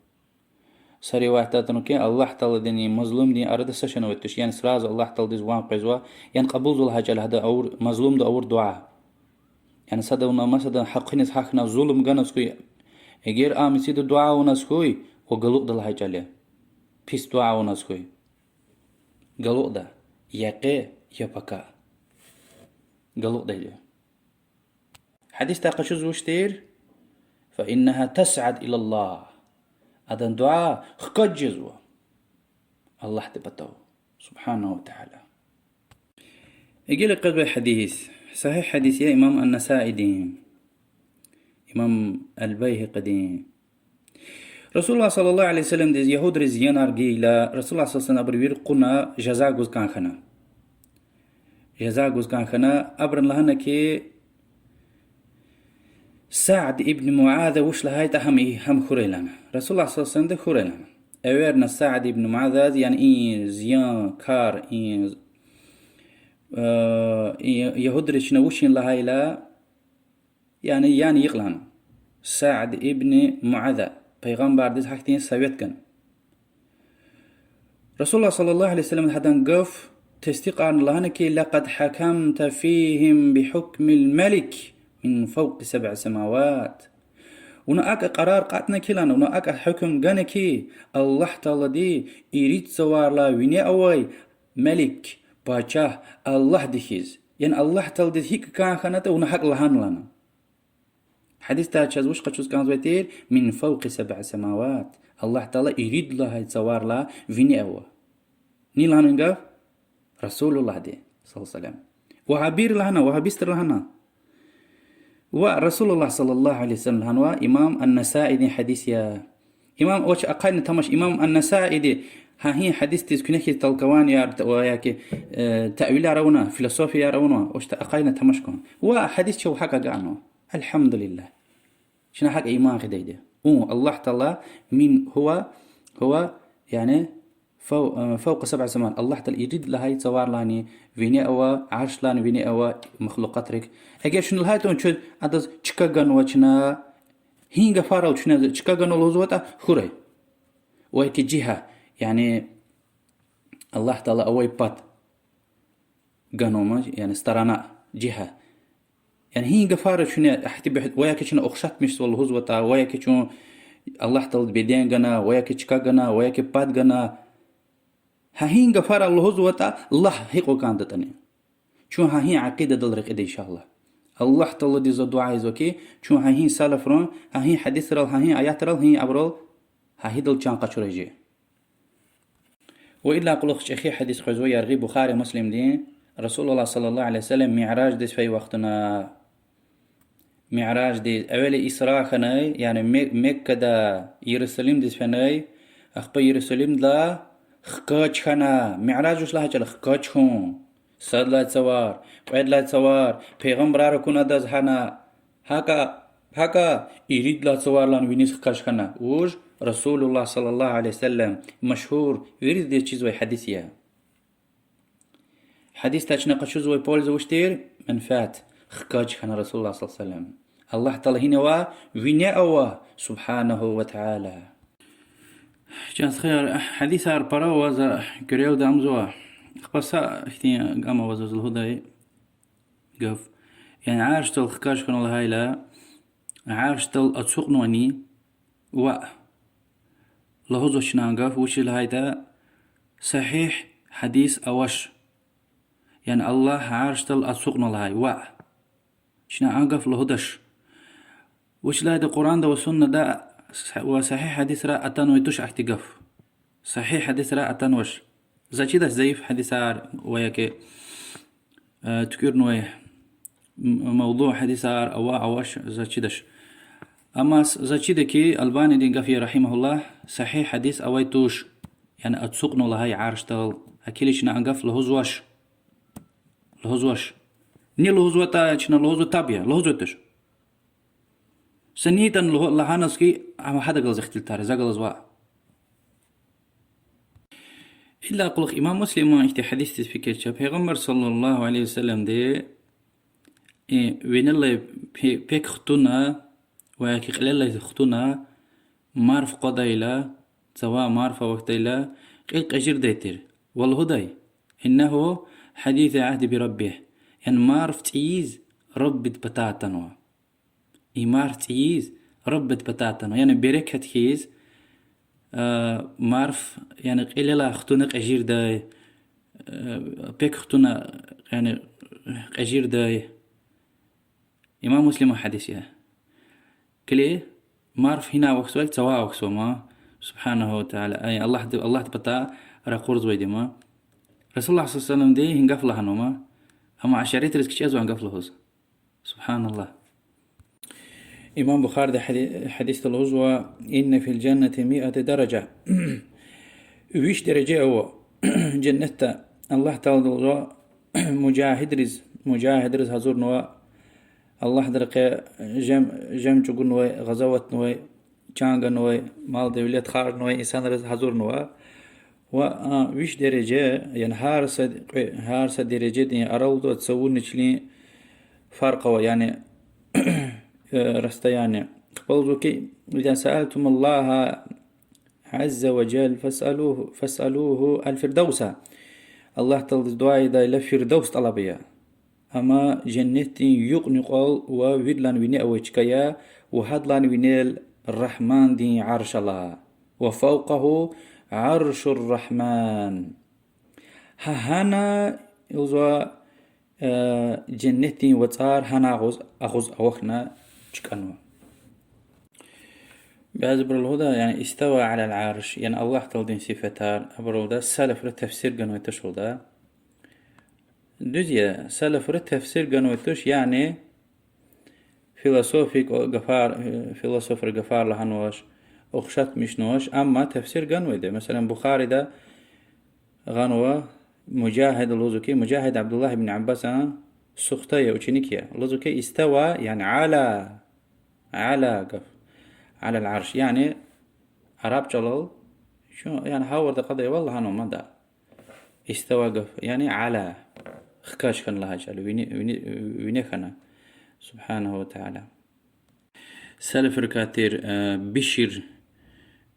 Са риваятда атанва хьи, Аллагь Тааладини мазлумдин арада са шейни авайди туш, яни сразу Аллагь Тааладиз ван къвезва, яни кьабулзава лагьай чӀал я гьада авур, мазлумда авур дуьа. Яни сада вуна масадан гьакъиниз гьахьна, зулум ганаз хьуй, эгер а мицида дуьа авуназ хьуй, ва галукьда лагьай чӀал я. Пис дуьа авуназ хьуй, галукьда, я къе, я пака. Галукьда я. Гьадисдай къачуз вуч тир? فإنها تصعد إلى الله. Адан дуьа хкаж жезва Аллагьдин патав, سبحانه وتعالى. Гила къвезвай гьадис. Сагьигь гьадис я имам ан-Насаидин, имам аль-Байгьакъидин. رسول الله صلى الله عليه وسلمдиз ягьудри зиянар гайила, رسول الله صلى الله عليه وسلم абуру вири кьуна жаза гуз кӀан хьана. Жаза гуз кӀан хьана, абуру лагьана хьи, Сад ибн Муаза вуч лагьайтӀа гьам, гьам хьурай лагьана. رسول الله صلى الله عليه وسلمди хьурай лагьана. Эверна Сад ибн Муазаз, яни и зиян, кар, и, э, и ягьудри чна вучин лагьайла, яни, яни йикь лагьана. Сад ибн Муаза Пайгъамбардиз гьахьтин совет гана. رسول الله صلى الله عليه وسلم гьадан гаф тестикьарна, лагьана хьи, لقد حكمت فيهم بحكم الملك من فوق سبع سماوات. Вуна акӀ къарар кьатӀна хьи лагьана, вуна акӀ гьукум гана хьи, Аллагь Таалади ирид цаварилай вине авай Малик, пачагь Аллагьди хьиз. Яни Аллагь Тааладиз гьикӀ кӀан хьанатӀа, вуна гьакӀ лагьана лагьана. Гьадисдай чаз вуч къачуз кӀанзавай тир? من فوق سبع سماوات. Аллагь Таала ирид лагьай цаварилай вине ава. Ни лагьана и гаф? رسول اللهди صلى الله عليه وسلم. Вагьабийри лагьана, вагьабистри лагьана. Ва رسول الله صلى الله عليه وسلم лагьанва, имам ан-Насаидин гьадис я. Имам, вач, ахъайна тамаш, имам ан-Насаиди гьа гьи гьадисдиз куьне хьиз толкованияр ва яки, э, таъвилар авуна, философияр авуна, вачта ахъайна тамаш кун. Ва гьадис чав гьакӀ агакьнава. الحمد لله. Чна гьакӀ иман гъидайди я. Ун, Аллагь Таала من هو، هو, яни, فو-، э, فوق سبع سماوات. Аллагь Таала ирид лагьай цаварилайни вине ава, аршлайни вине ава, махлукъатрик. Эгер чна лагьайтӀа, чун адаз чка ганва чна, гьи гафарал чна чка ганва лугьузватӀа, хьурай. Ва яки جهة, яни Аллагь Таала авай пад ганва, яни сторона, جهة. Яни гьи гафарал чна ахьтин бегь-, ва яки чна ухшатмишзава лугьузватӀа, ва яки чун Аллагь Тааладиз беден гана, ва яки чка гана, ва яки пад гана. Гьа гьи гафарал лугьузватӀа, лагь гьикьван кӀандатӀани. Чун гьа гьи акъидадал рекьида, إن شاء الله. Аллагь Тааладиз за дуьа ийизва хьи, чун гьа гьи салафрин, гьа гьи гьадисрал, гьа гьи аятрал, гьа гьи абурал, гьа гьидал чан къачурай жи. Ва идалай кьулухъ чӀехи гьадис къвезва, яргъи Бухари, Муслимдин, رسول الله صلى الله عليه وسلم миъраждиз фей вахтунда, миъраждиз, эвел Исра хьанай, яни Ме-, Меккадай Ярусалимдиз фенай, ахпа Ярусалимдилай хкаж хьана, миъраж вуч лагьай чӀал я, хкаж хьун. Сад лагьай цавар, кьвед лагьай цавар, пайгъамбарар акуна адаз гьана, гьакӀа, гьакӀа ирид лагьай цаварилай виниз хкаж хьана. Вуж? رسول الله صلى الله عليه وسلم, машгьур, виридаз чизвай гьадис я. Гьадисдай чна къачузвай польза вуч тир? Менфят. Хкаж хьана Расулуллагь صلى الله عليه وسلم. Аллагь Таала гьина ава? Вине ава, سبحانه وتعالى. Чан стхаяр, гьадисар пара ава, за куьрелди амзава. Ахпа са ихьтин гам ава заз лугьудай гаф. Яни аршдал хкаж хьана лагьайла, аршдал ацукьнавани ваъ. Лугьузва чна а гаф, вучиз лагьайтӀа сагьигь гьадис авач. Яни Аллагь аршдал ацукьна лагьай ваъ. Чна а гаф лугьудач. Вучиз лагьайтӀа Къуръанда ва суннада ва сагьигь гьадисра атанвай туш ахьтин гаф. Сагьигь гьадисра атанвач. Заз чидач заиф гьадисар ва яки, э, туькӀуьрнавай м-, мавдуъ гьадисар ава, авач, заз чидач. Амма заз чида хьи, Албанидин гаф я, رحمه الله, сагьигь гьадис авай туш. Яни ацукьна лагьай аршдал. Гьакили чна а гаф лугьузвач. Лугьузвач. Ни лугьузватӀа чна лугьузва, таб я, лугьузвай туш. Са ни ятӀани лугьу-, лагьаназ хьи, ам гьадахъ галаз ихтилатар, за галаз ваъ. Иллаки кьулухъ имам Муслима ихьтин гьадисдиз фикир це, Пайгъамбар صلى الله عليه وسلمди, э, винелай пе-, пек хтӀунна ва яки кьилелай хтӀунна, марф къвадайла, цава марф авахьдайла, кьил кьежирдай тир. Ва лугьудай: إنه حديث عهد بربه. Яни марф цӀийиз Раббидин патай атанва. И марф цӀийиз Раббидин патай атанва. Яни берекат хьиз, э, марф, яни кьилелай хтӀунна кьежирдай, э, пек хтӀунна, яни кьежирдай. Имам Муслима гьадис я. Килиг, марф гьина авахьзавай, цава авахьзава ма, سبحانه وتعالى. Ай, Аллагьди, Аллагьдин патай ракъурзавайди ма. Расулуллагь صلى الله عليه وسلمди гьи гаф лагьанва ма. Амма ашаритриз кичӀезва гьи гаф лугьуз. سبحان الله. Имам Бухариди гьади-, гьадисда лугьузва: إن في الجنة مائة درجة. Виш дережа ава женнетда. Аллагь Таалади лугьузва, мужагьидриз, мужагьидриз гьазурнава, Аллагьдин рекье жем, жем чӀугунвай, гъазаватнавай, чан ганвай, мал-девлет харжнавай инсанриз гьазурнава. Ва, а, виш дережа, яни гьар са, кьве-, гьар са дережадин аралда цавунни чилин фаркъ ава, яни, э, расстояние. Ахпа лугьузва хьи: إذا سألتم الله عز وجل فاسألوه، فاسألوه الفردوس. Аллагь Тааладиз дуьа ийидайла Фирдавс тӀалаб ая. Амма женнетдин юкьни-юкьвал ва виридалай вине авай чка я, ва гьадалай винел Рагьмандин Арш ала. وفوقه عرش الرحمن. Гьа гьана, лугьузва, э, женнетдин вацӀар гьана агъуз, агъуз авахьна чкӀанва. Бязибуру лугьуда, яни استوى على العرش, яни Аллагь Тааладин сифетар, абуру лугьуда, салафри тафсир ганвай туш лугьуда. Дуьз я, салафри тафсир ганвай туш, яни философик гафар, э, философри гафар лагьанвач, ухшатмишнавач, амма тафсир ганвайди. Месела, Бухарида гъанва, Мужагьид лугьузва хьи, Мужагьид Абдуллагь ибн Аббасан сухта я, ученик я. Лугьузва хьи استوى, яни على, على гаф, على العرش, яни араб чӀалал, чун, яни гьавурда кьадайвал лагьанва мад. استوى гаф, яни على, хкаж хьана лагьай чӀал, вине, вине, вине хьана, سبحانه وتعالى. Салафрикай тир, э, Бишр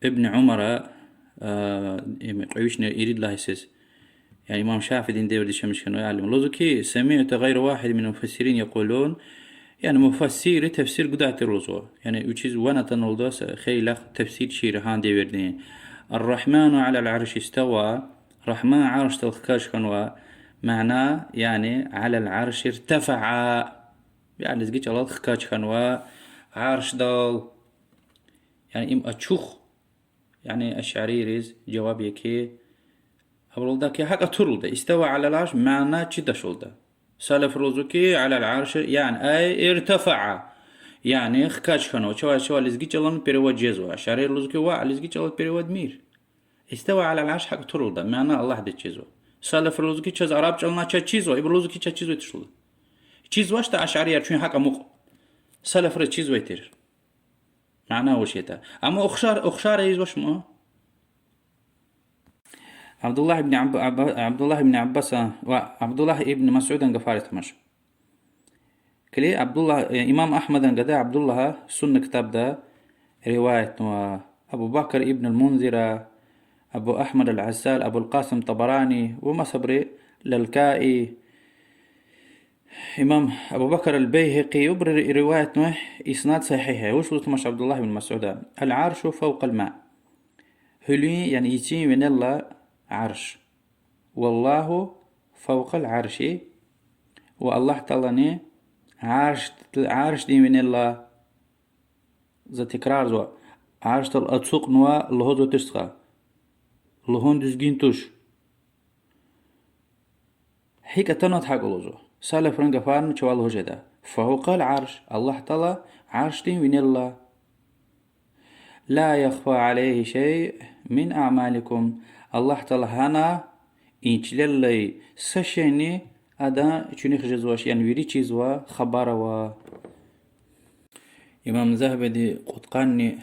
ибн Умара, э, им кьве вишни ирид лагьай йисуз, яни имам ШафиӀидин девирда яшамиш хьанвай алим, лугьузва хьи, سمعت غير واحد من المفسرين يقولون, яни муфассирри тафсир гудай тир лугьузва. Яни вичиз ван атанвалда са хейлах тафсирчийри гьа девирдин. الرحمن على العرش استوى, Рагьман Аршдал хкаж хьанва, мана, яни على العرش ارتفع. Яни лезги чӀалал хкаж хьанва Аршдал. Яни им ачух, яни ашарийриз жаваб я хьи, абурулда хьи гьакӀ атурулда, استوى على العرش мана чидачулда. Салафри лугьузва хьи على العرش, яни أي ارتفع. Яни хкаж хьанва, чавай, чавай лезги чӀалал перевод жезва. Ашарийри лугьузва хьи ваъ, лезги чӀалал перевод мийир. استوى على العرش гьакӀ атурулда, мана Аллагьдиз чизва. Салафри лугьузва хьи чаз араб чӀалални чаз чизва, ибуру лугьузва хьи чаз чизвай туш лугьуда. Чизвач, ашарияр, чун гьакӀ амукь. Салафри чизвай тир. Мана вуч ятӀа. Амма ухшар, ухшар ийизвач ма. Абдуллагь ибн Аб-, Аб-, Абдуллагь ибн Аббаса ва Абдуллагь ибн Масудан гафариз тамаш. Килиг, Абдуллагь, э, имам Агьмадан гада Абдуллагьа Сунна ктабда риваятнава, Абу Бакр ибн аль-Мунзира, Абу Агьмад аль-Ассал, Абул Къасим Табарани ва масабри, Лалкаи, имам Абу Бакр аль-Байгьакъи, ибуру ри-, риваятнава, иснад сагьигь я. Вуч лугьуз тамаш Абдуллагь ибн Масуда: العرش فوق الماء. Гьуьлуьн, яни йичин винел алай Арш. والله فوق العرش. Ва Аллагь Таалани Арш, Аршдин винел алай, за тикрарзава, Аршдал ацукьнава лугьузватуш стха. Лугьун дуьзгуьн туш. ГьикӀ атанватӀа гьакӀ лугьузва. Салафрин гафарни чавай лугьуз жеда. فوق العرش, Аллагь Таала Аршдин винел алай. لا يخفى عليه شيء من أعمالكم. Аллагь Таала гьана и чилел алай са шейни Адан чуьнуьх жезвач, яни вири чизва, хабар ава. Имам Загьабиди кьудкъанни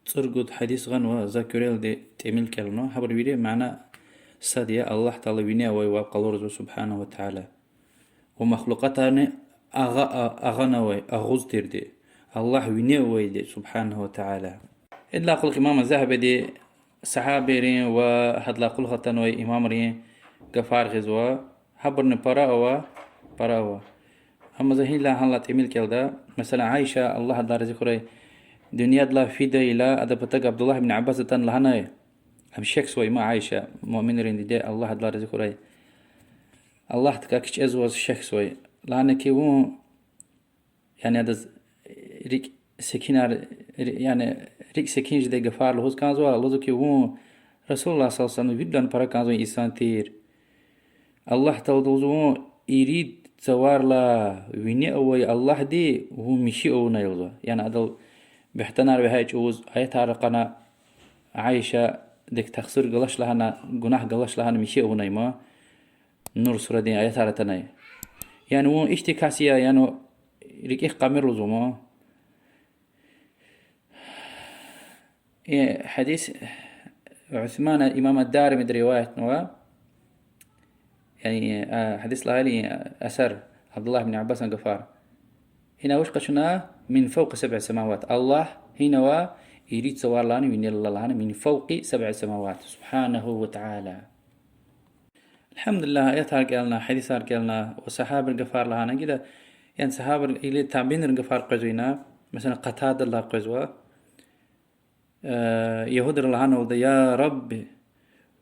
цӀуругуд гьадис гъанва, за куьрелди тӀимил кӀелнава, гьабурун вири мана сад я: Аллагь Таала вине авай вав къалурзава, سبحانه وتعالى. Ва махлукьатарни агъа-, а-, агъанавай, агъуз тирди, Аллагь вине авайди, سبحانه وتعالى. Идалай кьулухъ имам Загьабиди сагьабийрин ва гьадалай кьулухъ атанвай имамрин гафар гъизва, гьабурни пара ава, пара ава. Амма за гьидалай гьанлай тӀимил кӀелда, месела, Аиша, Аллагь адалай рази хьурай, дуьньядилай фидайла, адан патав Абдуллагь ибн Аббас атана лагьанай, ам шехьзавай, им Аиша, муъминрин диде, Аллагь адалай рази хьурай, Аллагьдикай кичӀезваз шехьзавай. Лагьана хьи, вун, яни адаз рикӀ секинар, ри-, яни рикӀ секин жедай гафар лугьуз кӀанзава, лугьузва хьи, вун رسول الله صلى الله عليه وسلم виридалай пара кӀанзавай инсан тир. Аллагь Таалади лугьузва вун ирид цаварилай вине авай Аллагьди вун михьи авунай лугьузва. Яни адал буьгьтенар вегьей чӀавуз аятар ракъана, Аишадик тахсир галач лагьана, гунагь галач лагьана михьи авунай ман. Нур сурадин аятар атанай. Яни вун ихьтин кас я, яни рикӀихъ къамир лугьузва ман. Э, гьадис Усман имам ад-Даримиди риваятнава. Яни, а, гьадис лагьайла, а, асар, Абдуллагь ибн Аббасан гафар. Гьина вуч къачуна, من فوق سبع سماوات. Аллагь гьинава, ирид цаварилайни винел алай лагьана, من فوق سبع سماوات, سبحانه وتعالى. الحمد لله, аятар кӀелна, гьадисар кӀелна, ва сагьабийрин гафар лагьана гила, яни сагьабийрин или табиинрин гафар къвезва ина, месела, Къатададилай къвезва. Э, ягьудри лагьаналда: Я Рабби,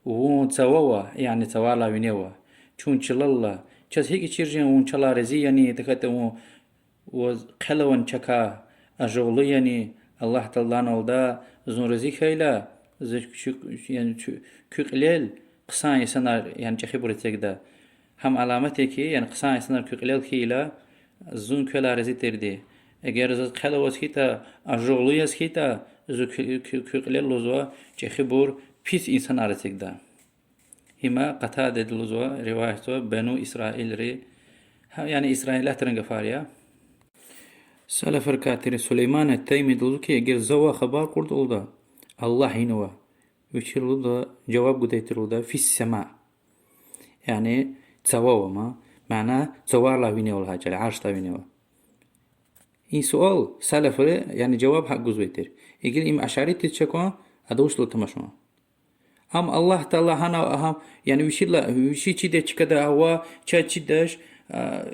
вун цавава, яни цаварилай вине ава. Чун чилел ала. Чаз гьикӀ чир жен, вун чалай рази яни, тахьайтӀа вун, ваз хъел авани чакай, ажугълу яни? Аллагь Таалади лагьаналда: зун рази хьайила, зи чу-, яни чу-, куь кьилел хъсан инсанар, яни чӀехибур эцигда. Гьам аламат я хьи, яни хъсан инсанар куь кьилел хьайила, зун квелай рази тирди. Эгер заз хъел аваз хьайитӀа, ажугълу яз хьайитӀа, зун куь, куь, куь кьилел, лугьузва, чӀехибур, пис инсанар эцигда. Има Къатадади лугьузва, риваятзава, Бану Исраилри, гьа, яни исраилиятрин гафар я. Салафрикай тир Сулейман ат-Таймиди лугьузва хьи, эгер завай хабар кьуртӀа лугьуда, Аллагь гьинава, вичи лугьуда, жаваб гудай тир лугьуда, في السماء. Яни цавава ман, мана цаварилай винева лагьай чӀал, Аршдилай винева. И суал салафри, яни жаваб гьакӀ гузвай тир. Игил им ашаритдиз чакун, ада вуч лугьуз тамашун. Ам Аллагь Таала гьана, гьам, яни вичила, вичи чидай чкада ава, чаз чидач, а,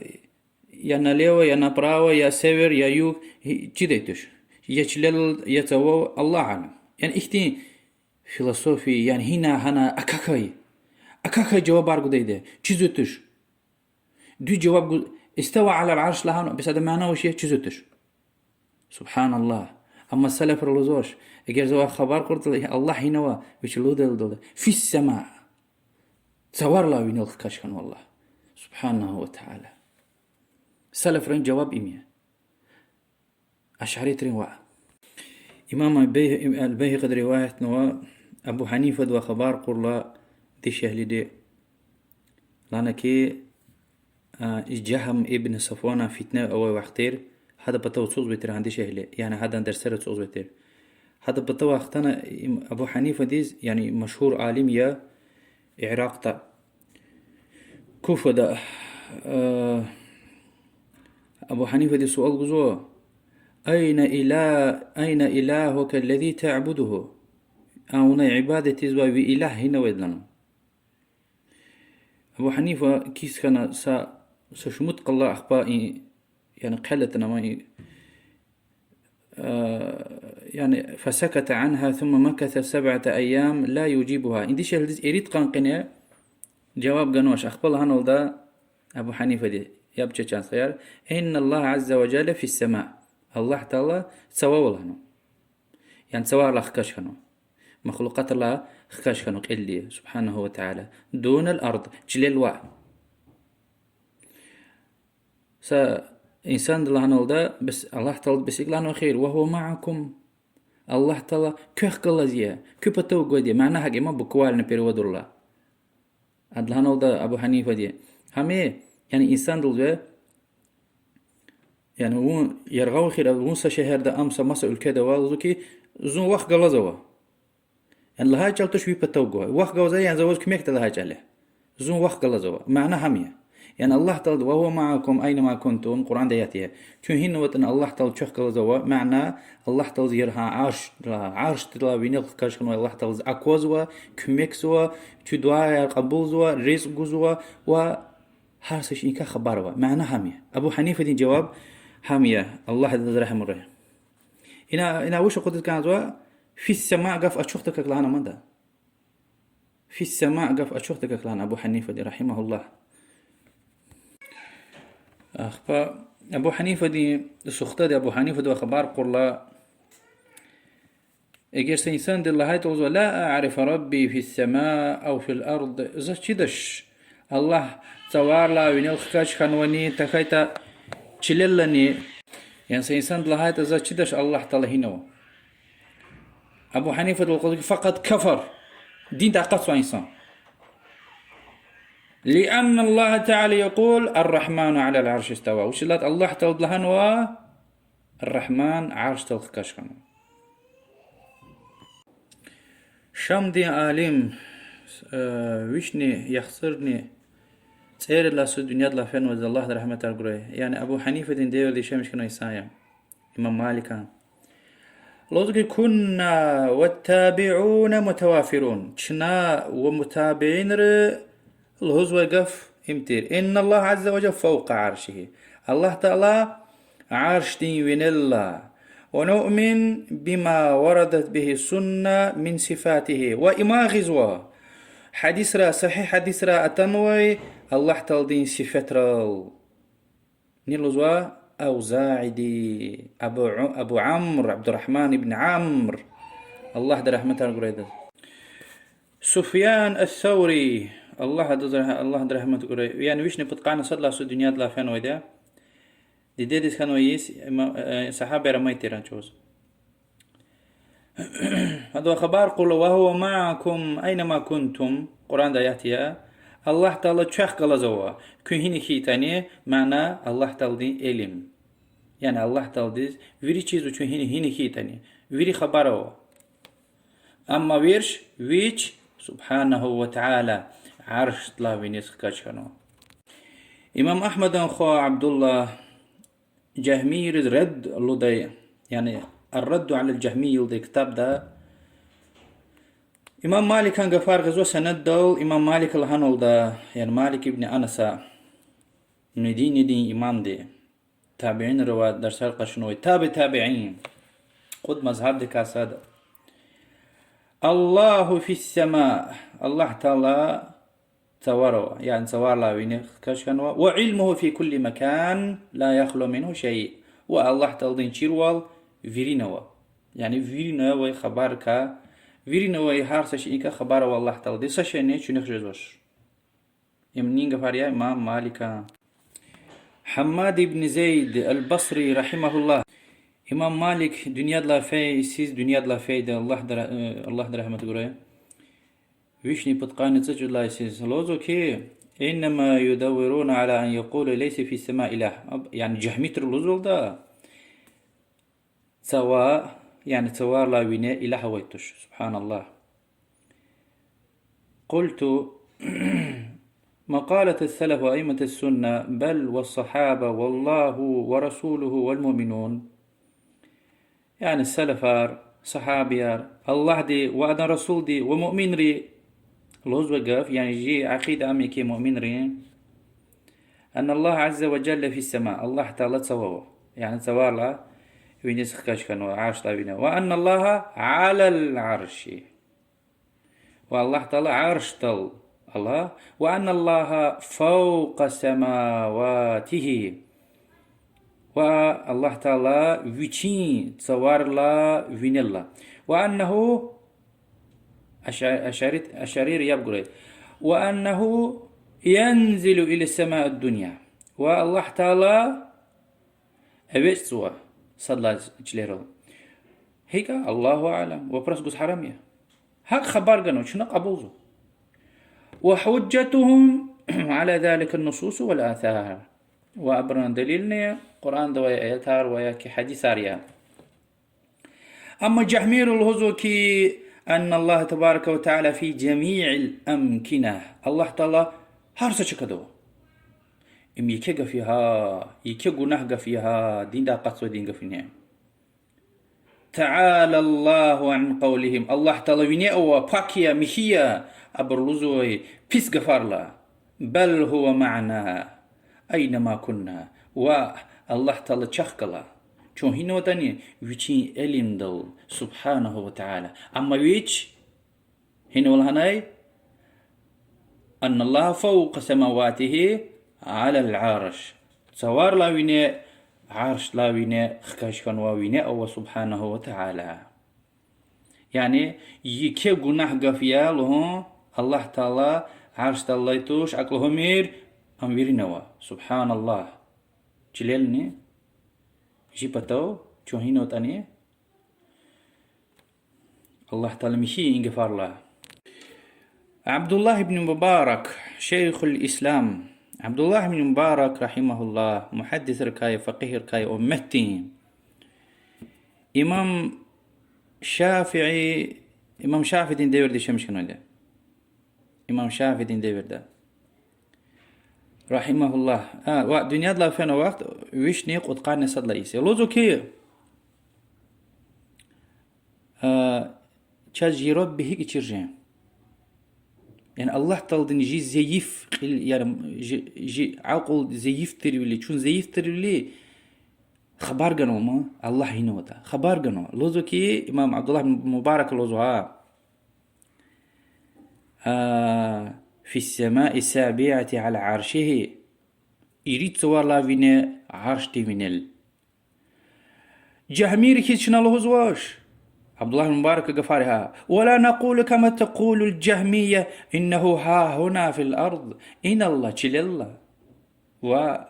я налево, я направо, я север, я юг, гьи-, чидай туш. Я чилел, я цавав, Аллагь алам. Яни ихьтин философия, яни гьина-гьана акахьай, акахьай жавабар гудайди, чизвай туш. Дуьз жаваб гу-, استوى على العرش лагьана, бес адан мана вуч я, чизвай туш. سبحان الله. Амма салафри лугьузвач, эгер завай хабар кьуртӀа Аллагь гьинава, вичи лугьудай лугьуда, في السماء. Цаварилай винел хкаж хьанва Аллагь, سبحانه وتعالى. Салафрин жаваб им я. Ашарийтрин ваъ. Имам Бай-, Аль-Байгьакъиди риваятнава, Абу Гьанифадивай хабар кьурла дишегьлиди, лагьана хьи, а, Жагьм ибн Сафванан фитне авай вахт тир, гьадан патав ацукьзавай тир гьа дишегьли, яни гьадан дарсар ацукьзавай тир. Гьадан патав ахтана им-, Абу Гьанифадиз, яни машгьур алим я, Иракьда, Куфада, э, Абу Гьанифади суал гузва: أين إله، أين إلهك الذي تعبده؟ А вуна ибадат ийизвай ви илагь гьинава лагьана. Абу Гьанифа кис хьана са, са шумуд къала, ахпа и, яни хъел атана ма и, э, яни, فسكت عنها ثم مكث سبعة أيام لا يجيبها. И дишегьлидиз ирид къан къене жаваб ганвач. Ахпа лагьаналда Абу Гьанифади, яб чечен стхаяр: إن الله عز وجل في السماء. Аллагь Таала цавава лагьана. Яни цаварилай хкаж хьанва. Махлукьатрилай хкаж хьанва кьилди, سبحانه وتعالى. دون الأرض, чилел ваъ. Са инсанди лагьаналда, бес Аллагь Таалади бес икӀ лагьанва эхир: وهو معكم. Аллагь Таала квехъ галаз я, куь патав гваз я. Мана гьакӀ я ма, буквально переводурла. Ада лагьаналда Абу Гьанифади: гьам я, яни инсандилиз, яни вун яргъа авай хьи, вун са шегьерда, ам са маса уьлкведа ава, лугьузва хьи, зун вахъ галаз ава. Яни лагьай чӀал туш ви патав гвай. Вахъ галаз ава, яни за ваз куьмекда лагьай чӀал я. Зун вахъ галаз ава. Мана гьам я. Яни Аллагь Таалади وهو معكم أين ما كنتم, Къуръанда аят я. Чун гьина аватӀани Аллагь Таала квехъ галаз ава. Мана Аллагь Тааладиз яргъа, аршдилай, аршдилай винел хкаж хьанвай Аллагь Тааладиз аквазва, куьмекзава, чун дуьаяр кьабулзава, ризкь гузва ва гьар са шейиникай хабар ава. Мана гьам я. Абу Гьанифадин жаваб гьам я, Аллагь адаз регьим авурай. Ина, ина вуч акъудиз кӀанзава, في السماء гаф ачухдаказ лагьана ман ада. في السماء гаф ачухдаказ лагьана Абу Гьанифади, رحمه الله. Ахпа Абу Гьанифадин сухтади, Абу Гьанифадивай хабар кьурла, эгер са инсанди лагьайтӀа лугьузва: لا أعرف ربي في السماء أو في الأرض, заз чидач Аллагь цаварилай винел хкаж хьанвани, тахьайтӀа чилеллани. Яни са инсанди лагьайтӀа: заз чидач Аллагь Таала гьинава. Абу Гьанифади лугьузва хьи: فقد كفر, диндай акъатзавай инсан. لأن الله تعالى يقول الرحمن على العرش استوى. Вучиз лагьайтӀа Аллагь Таалади лагьанва: Рагьман аршдал хкаж хьанва. Шамдин алим, э, вишни яхцӀурни цӀерид лагьай йисуз дуьньядилай фенвайди, Аллагьди рагьметар гурай, яни Абу Гьанифадин девирда яшамиш хьанвай инсан я, имам Маликан. Лугьузва хьи: كنا والتابعون متوافرون. Чна ва мутабиинри лугьузвай гаф им тир: إن الله عز وجل فوق عرشه. Аллагь Таала аршдин винел ала. ونؤمن بما وردت به السنة من صفاته. Ва иман гъизва гьадисра, сагьигь гьадисра атанвай Аллагь Тааладин сифетрал. Ни лугьузва? Авзаиди, Абу, Абу Амр, Абдуррагьман ибн Амр, Аллагьди рагьметар гурай адаз. Суфьян ас-Саври, Аллагь адаз рагь-, Аллагьди рагьмет гурай, яни вишни пудкъанни сад лагьай йисуз дуьньядилай фенвайди я. Дидедиз хьанвай йис, има-, э, сагьабаяр амай тир а чӀавуз. Адавай хабар кьурла: وهو معكم أين ما كنتم, Къуръанда аят я, Аллагь Таала квехъ галаз ава, куьн гьина хьайитӀани, мана Аллагь Тааладин илим. Яни Аллагь Тааладиз вири чизва, чун гьина, гьина хьайитӀани, вири хабар ава. Амма вирш вич, سبحانه وتعالى, аршдилай виниз хкаж хьанва. Имам Агьмадан хва Абдуллагь жагьмийриз рад лугьудай, яни الرد على الجهمية лугьудай ктабда имам Маликан гафар гъизва сенеддал, имам Малика лагьаналда, яни Малик ибн Анаса, Мединадин имамди, табиинривай дарсар къачунвай, таби табиин, кьуд мазгьабдикай сад: الله في السماء, Аллагь Таала цавара ава, яни цаварилай виниз хкаж хьанва, وعلمه في كل مكان لا يخلو منه شيء, ва Аллагь Тааладин чирвал вирина ава. Яни вирина авай хабарикай, вирина авай гьар са шейиникай хабар ава Аллагь Тааладиз, са шейни чуьнуьх жезвач. Им нин гафар я имам Маликан. Гьаммад ибн Зайд аль-Басри, رحمه الله. Имам Малик дуьньядилай фейи йисуз, дуьньядилай фейиди, Аллагьди ра-, э, Аллагьди рагьмет гурай, вишни пудкъанни цӀекӀуьд лагьай йисуз лугьузва хьи: إنما يدورون على أن يقولوا ليس في السماء إله. Аб-, яни жагьмитри лугьузвалда, цава, яни цаварилай вине илагь авай туш. سبحان الله. قلت: مقالة السلف وأئمة السنة، بل والصحابة والله ورسوله والمؤمنون. Яни салафар, сагьабияр, Аллагьди ва адан расулди ва муъминри лугьузвай гаф, яни жи акъида ам я хьи муъминрин, أن الله عز وجل في السماء, Аллагь Таала цавава, яни цаварилай виниз хкаж хьанва, аршдилай вине. وأن الله على العرش. Ва Аллагь Таала аршдал ала. وأن الله فوق سماواته. Ва Аллагь Таала вичин цаварилай винел ала. وأنه, ашари-, ашарир яб гурай. وأنه ينزل إلى السماء الدنيا. Ва Аллагь Таала эвичӀзава сад лагьай чилерал. ГьикӀ я, الله أعلم, вопрос гуз гьарам я. ГьакӀ хабар ганва, чна кьабулзава. وحجتهم على ذلك النصوص والآثار. Ва абурун далилни Къуръанда авай аятар ва яки гьадисар я. Амма жагьмийри лугьузва хьи, أن الله تبارك وتعالى في جميع الأمكنة. Аллагь Таала гьар са чкада ава. Им еке гаф я гьа, еке гунагь гаф я гьа, диндай акъатзавай дин гаф я. تعالى الله عن قولهم. Аллагь Таала вине ава, пак я, михьи я, абуру лугьузвай пис гафарилай. بل هو معنا أينما كنا. Ва Аллагь Таала чахъ галай. Чун гьинаватӀани вичин илимдал, سبحانه وتعالى. Амма вич гьинава лагьанай, أن الله فوق سماواته على العرش. Цаварилай вине, аршдилай вине хкаж хьанва, вине ава سبحانه وتعالى. Яни еке гунагь гаф я лугьун, Аллагь Таала аршдал алай туш, акӀ лугьумир, ам виринава. سبحان الله. Чилелни, жи патав, чун гьинаватӀани, Аллагь Таала михьи я и гафарилай. Абдуллагь ибн Мубарак, شيخ الإسلام, Абдуллагь ибн Мубарак, رحمه الله, мугьаддисрикай, факъигьрикай, умметдин, имам Шафии, имам Шафиидин девирда яшамиш хьанвайди. Имам Шафиидин девирда, رحمه الله. А, ва дуьньядилай фена вахт вишни кьудкъанни сад лагьай йис я. Лугьузва хьи, а, чаз жи Рабби гьикӀ чир жен. Яни Аллагь Тааладин жи зайиф кьил-, яни жи, жи акьул зайиф тирвиляй, чун зайиф тирвиляй хабар ганва ман, Аллагь гьинаватӀа. Хабар ганва. Лугьузва хьи, имам Абдуллагь Мубарака лугьузва, а, في السماء السابعة على عرشه. Ирид цаварилай вине, аршдин винел. Жагьмийри хьиз чна лугьузвач. Абдуллагь Мубарака гафар гьа: ولا نقول كما تقول الجهمية إنه ها هنا في الأرض. Иналла, чилелла. Ва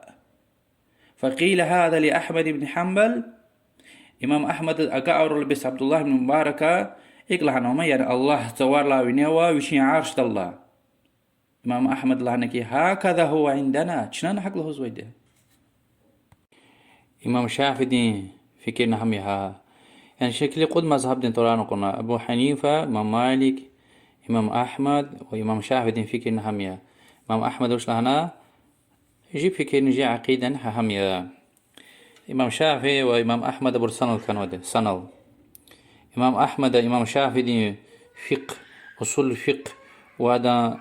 فقيل هذا لأحمد بن حنبل. Имам Агьмадаз агакьарал бес Абдуллагь ибн Мубарака икӀ лагьанва ман, яни Аллагь цаварилай вине ва вичин аршдалла. Имам Агьмада лагьана хьи, هكذا هو عندنا, чнани гьакӀ лугьузвайди. Имам Шафиидин фикирни гьам я гьа. Яни шикли кьуд мазгьабдин тӀварарни кьуна: Абу Гьанифа, имам Малик, имам Агьмад ва имам Шафиидин фикирни гьам я. Имам Агьмада вуч лагьана, жи фикирни, жи акъидани гьа гьам я. Имам Шафии ва имам Агьмад абур санал хьанвайди, санал. Имам Агьмада имам Шафиидин фикъгь, усул фикъгь ва адан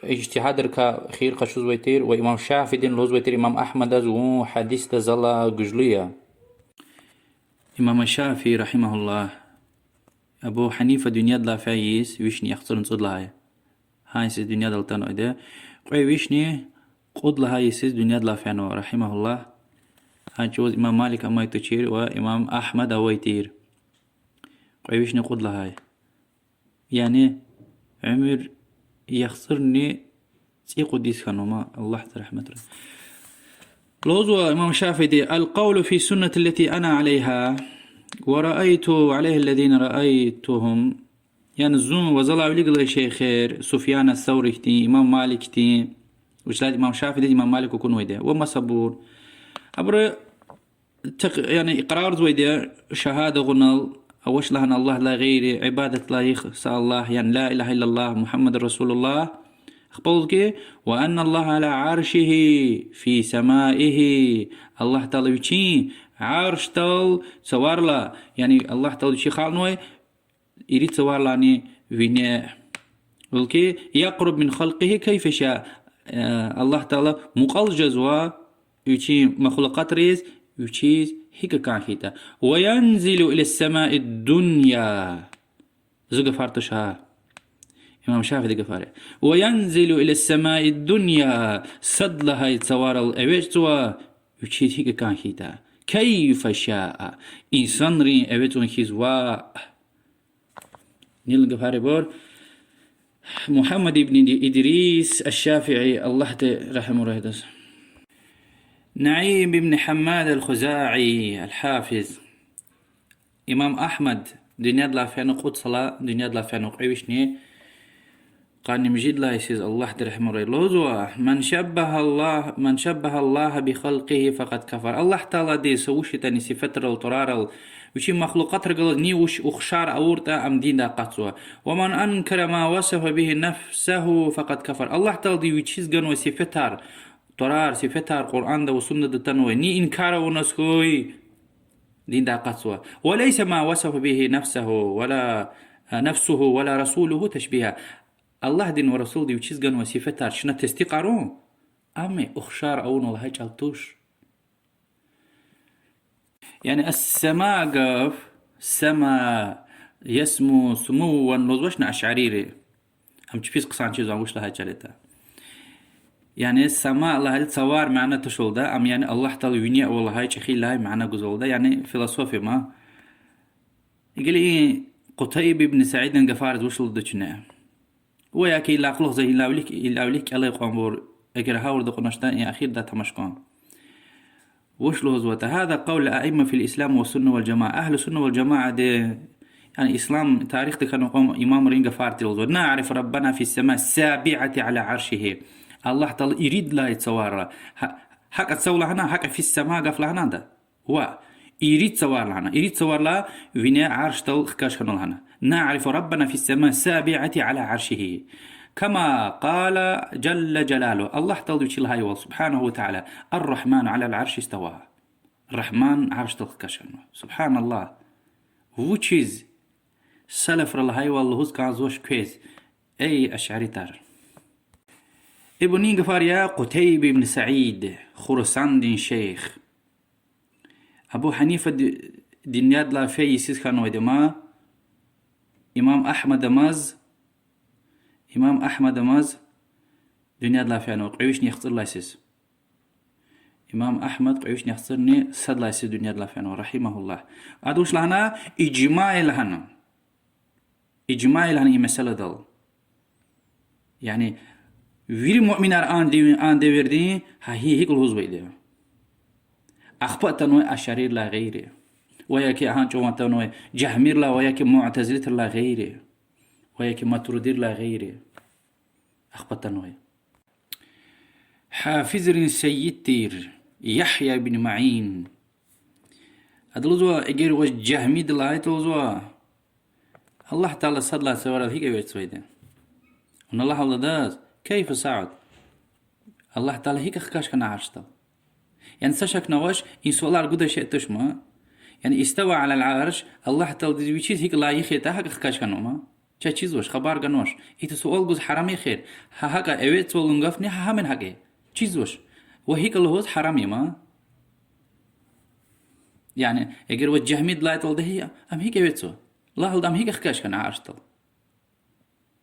ижтигьадрикай хийир къачузвай тир ва имам Шафиидин лугьузвай тир имам Агьмадаз вун гьадисда залай гужлу я. Имам Шафии, رحمه الله, Абу Гьанифа дуьньядилай фейи йис вишни яхцӀурни цӀуд лагьай. Гьа йисуз дуьньядал атанвайди. Кьве вишни кьуд лагьай йисуз дуьньядилай фенва, رحمه الله. Гьа чӀавуз имам Малик амай тушир ва имам Агьмад авай тир. Кьве вишни кьуд лагьай. Яни уьмуьр яхцӀурни цӀикьуд йис хьанва ман, Аллагьди рагьметрай. Лугьузва имам Шафииди: القول في السنة التي أنا عليها ورأيت عليها الذين رأيتهم. Яни зун ва залай вилик галай шейхер, Суфьян ас-Саври хьтин, имам Малик хьтин, вучиз лагьайтӀа имам Шафиидиз имам Малик акунвайди я, ва масабур. Абуру так-, яни икърарзавайди я шагьада гъунал, авач лагьана Аллагьдилай гъейри ибадат лайих са Аллагь, яни لا إله إلا الله محمد رسول الله, Ахпа лугьузва хьи, وأن الله على عرشه في سمائه. Аллагь Таала вичин аршдал цаварилай, яни Аллагь Таала вичи халкьнавай ирид цаварилайни вине. Лугьузва хьи, يقرب من خلقه كيف شاء. Э, Аллагь Таала мукьвал жезва вичин махлукьатриз, вичиз гьикӀ кӀан хьайитӀа. وينزل إلى السماء الدنيا. Зи гафар туш гьа. Имам Шафиидин гафар я. وينزل إلى السماء الدنيا. Сад лагьай цаварал эвичӀзава, вичиз гьикӀ кӀан хьайитӀа. كيف شاء. Инсанрин эвичӀун хьиз ваъ. Нин гафарибур Мугьаммад ибн Идрис аш-Шафии, Аллагьди рагьмурай адаз. Наим ибн Гьаммад ал-Хузаи, ал-Гьафиз. Имам Агьмад дуьньядилай фена кьуд сала, дуьньядилай фена кьве вишни къанни муьжуьд лагьай йисуз, Аллагьди рагьмурай, лугьузва: من شبه الله، من شبه الله بخلقه فقد كفر. Аллагь Тааладиз са вуч ятӀани сифетрал, тӀварарал, вичин махлукьатрихъ галаз ни вуч ухшар авуртӀа, ам диндай акъатзава. ومن أنكر ما وصف به نفسه فقد كفر. Аллагь Тааладиз вичиз ганвай сифетар, тӀварар, сифетар Къуръанда ва Суннада атанвай, ни инкар авуназ хьуй, диндай акъатзава. وليس ما وصف به نفسه ولا، نفسه ولا رسوله تشبيها. Аллагьдин ва Расулдин вичиз ганвай сифетар чна тестикьарун, амма ухшар авуна лагьай чӀал туш. Яни السماء гаф, سما، يسمو سموا лугьузвачни ашарийри. Ам чпиз хъсан чизван вуч лагьай чӀал ятӀа. Яни сама лагьайди цавар мана туширда, ам яни Аллагь Таала вине ава лагьай, чӀехи лагьай мана гузвалда, яни философия ма. Гила и Къутайб ибн Саидин гафариз вуч лугьуда чна. Ва я ки лакълугъза илавлихъ, илавлихъ кӀелай кьванбур, эгер гъавурда кьуначтӀа, и ахирда тамаш кьван. Вуч лугьузватӀа: هذا قول الأئمة في الإسلام والسنة والجماعة. Агьлу Сунна вал ЖамаӀади, яни ислам тарихдик хьанвай кьван имамрин гафар тир лугьузва: نعرف ربنا في السماء السابعة على عرشه. Аллагь Таала ирид лагьай цавара. Гьа-, гьакӀа цав лагьана, гьакӀа في السماء гаф лагьана ада. Ва ирид цавар лагьана. Ирид цаварилай вине аршдал хкаж хьана лагьана. نعرف ربنا في السماء السابعة على عرشه. كما قال جل جلاله. Аллагь Таала вичи лагьайвал, سبحانه وتعالى: الرحمن على العرش استوى. Рагьман аршдал хкаж хьанва. Субгьаналлагь. Вучиз салафра лагьайвал лугьуз кӀанзавач квез, эй ашаритар? Ибурун гафар я Къутайб ибн Саид, Хурасандин шейх. Абу Гьанифа ди-, дуьньядилай фейи йисуз хьанвайди ма, имам Агьмадамаз, имам Агьмадамаз дуьньядилай фенва кьве вишни яхцӀурлай йисуз. Имам Агьмад кьве вишни яхцӀурни садлай йисуз дуьньядилай фенва, رحمه الله. Ада вуч лагьана, ижмаъ я лагьана. Ижмаъ я лагьана и месэладал. Яни вири муъминар а дев-, а девирдин гьа гьи-, гьикӀ лугьузвайди. Ахпа атанвай ашаририлай гъейри. Ва я ки гьа чӀаван атанвай жагьмирилай, ва я ки муътазилитилай гъейри. Ва я ки матуридирилай гъейри. Ахпа атанвай. Гьафизрин сейид тир Ягья ибн Маин. Ада лугьузва, эгер ваз жагьмидилай лугьузва, Аллагь Таала садлай цаварал гьикӀ эвичӀзавайди? Вуна лагьайвал адаз, كيف صعد؟ Аллагь Таала гьикӀ хкаж хьана аршдал? Яни са шакни авач, и суалар гудай шей туш ма. Яни استوى على العرش, Аллагь Тааладиз вичиз гьикӀ лайих ятӀа, гьакӀ хкаж хьанва ма. Чаз чизвач, хабар ганвач. Ида суал гуз гьарам я эхир. Гьа гьакӀа эвичӀзавалун гафни, гьа гьамни гьакӀ я. Чизвач. Ва гьикӀ лугьуз гьарам я ма. Яни эгер ваз жагьмидилай лугьуда гьи, ам гьикӀ эвичӀзава? Лагьайвал ада, ам гьикӀ хкаж хьана аршдал?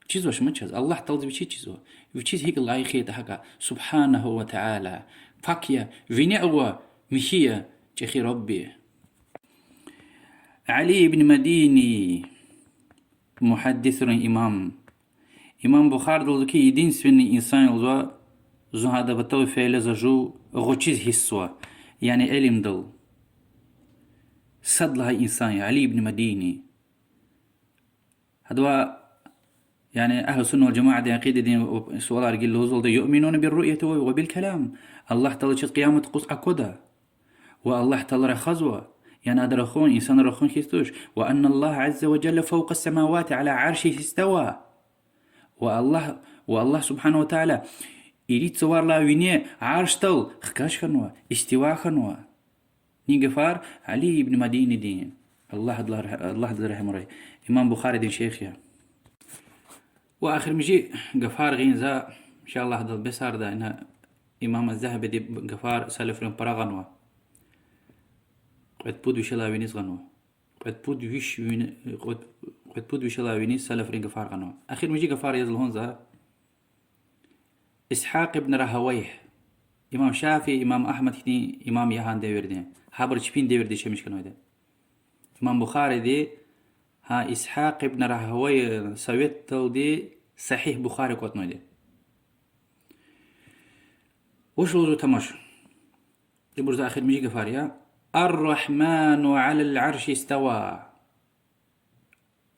Чизвач ма чаз, Аллагь Тааладиз вичиз чизва. Вичиз гьикӀ лайих ятӀа гьакӀа, سبحانه وتعالى. Пак я, вине ава, михьи я, чӀехи Рабби. Али ибн Мадини, мугьаддисрин имам. Имам Бухариди лугьузва хьи, единственный инсан я лугьузва, зун гьадан патав фейила за жув гъвечӀиз гьиссзава, яни илимдал. Сад лагьай инсан я Али ибн Мадини. Гьадавай, яни агьлу сунна вал жамаадин акъидадин суалар гила лугьузвалда: يؤمنون بالرؤية وبالكلام. Аллагь Таала вичиз къиямат юкъуз аквада. Ва Аллагь Таала рахазва, яни ада рахун, инсанар рахун хьиз туш. وأن الله عز وجل فوق السماوات على عرشه استوى. Ва Аллагь Ва Аллагь سبحانه وتعالى ирид цаварилай вине аршдал хкаж хьанва, истива хьанва. Ни гафар? Али ибн Мадинидин, Аллагь адалай, Аллагь адаз регьимрай, имам Бухаридин шейх я. Ва эхиримжи гафар гъин за, иншаллагь, адал бес арада, ина имам аз-Загьабиди гафар салафрин пара гъанва. Кьвед-пуд вишелай виниз гъанва. Кьвед-пуд виш вини-, кьвед-, кьвед-пуд вишелай виниз салафрин гафар гъанва. Эхиримжи гафар яз лугьун за. Исгьакь ибн Рагьавайгь. Имам Шафии, имам Агьмад хьтин имам я гьа девирдин. Гьабур чпин девирда яшамиш хьанвайди. Имам Бухариди гьа Исгьакь ибн Рагьавайгьан советдалди Сагьигь Бухари кӀватӀнавайди. Вуч лугьузва тамаш. Ибур за эхиримжи гафар я. الرحمن على العرش استوى.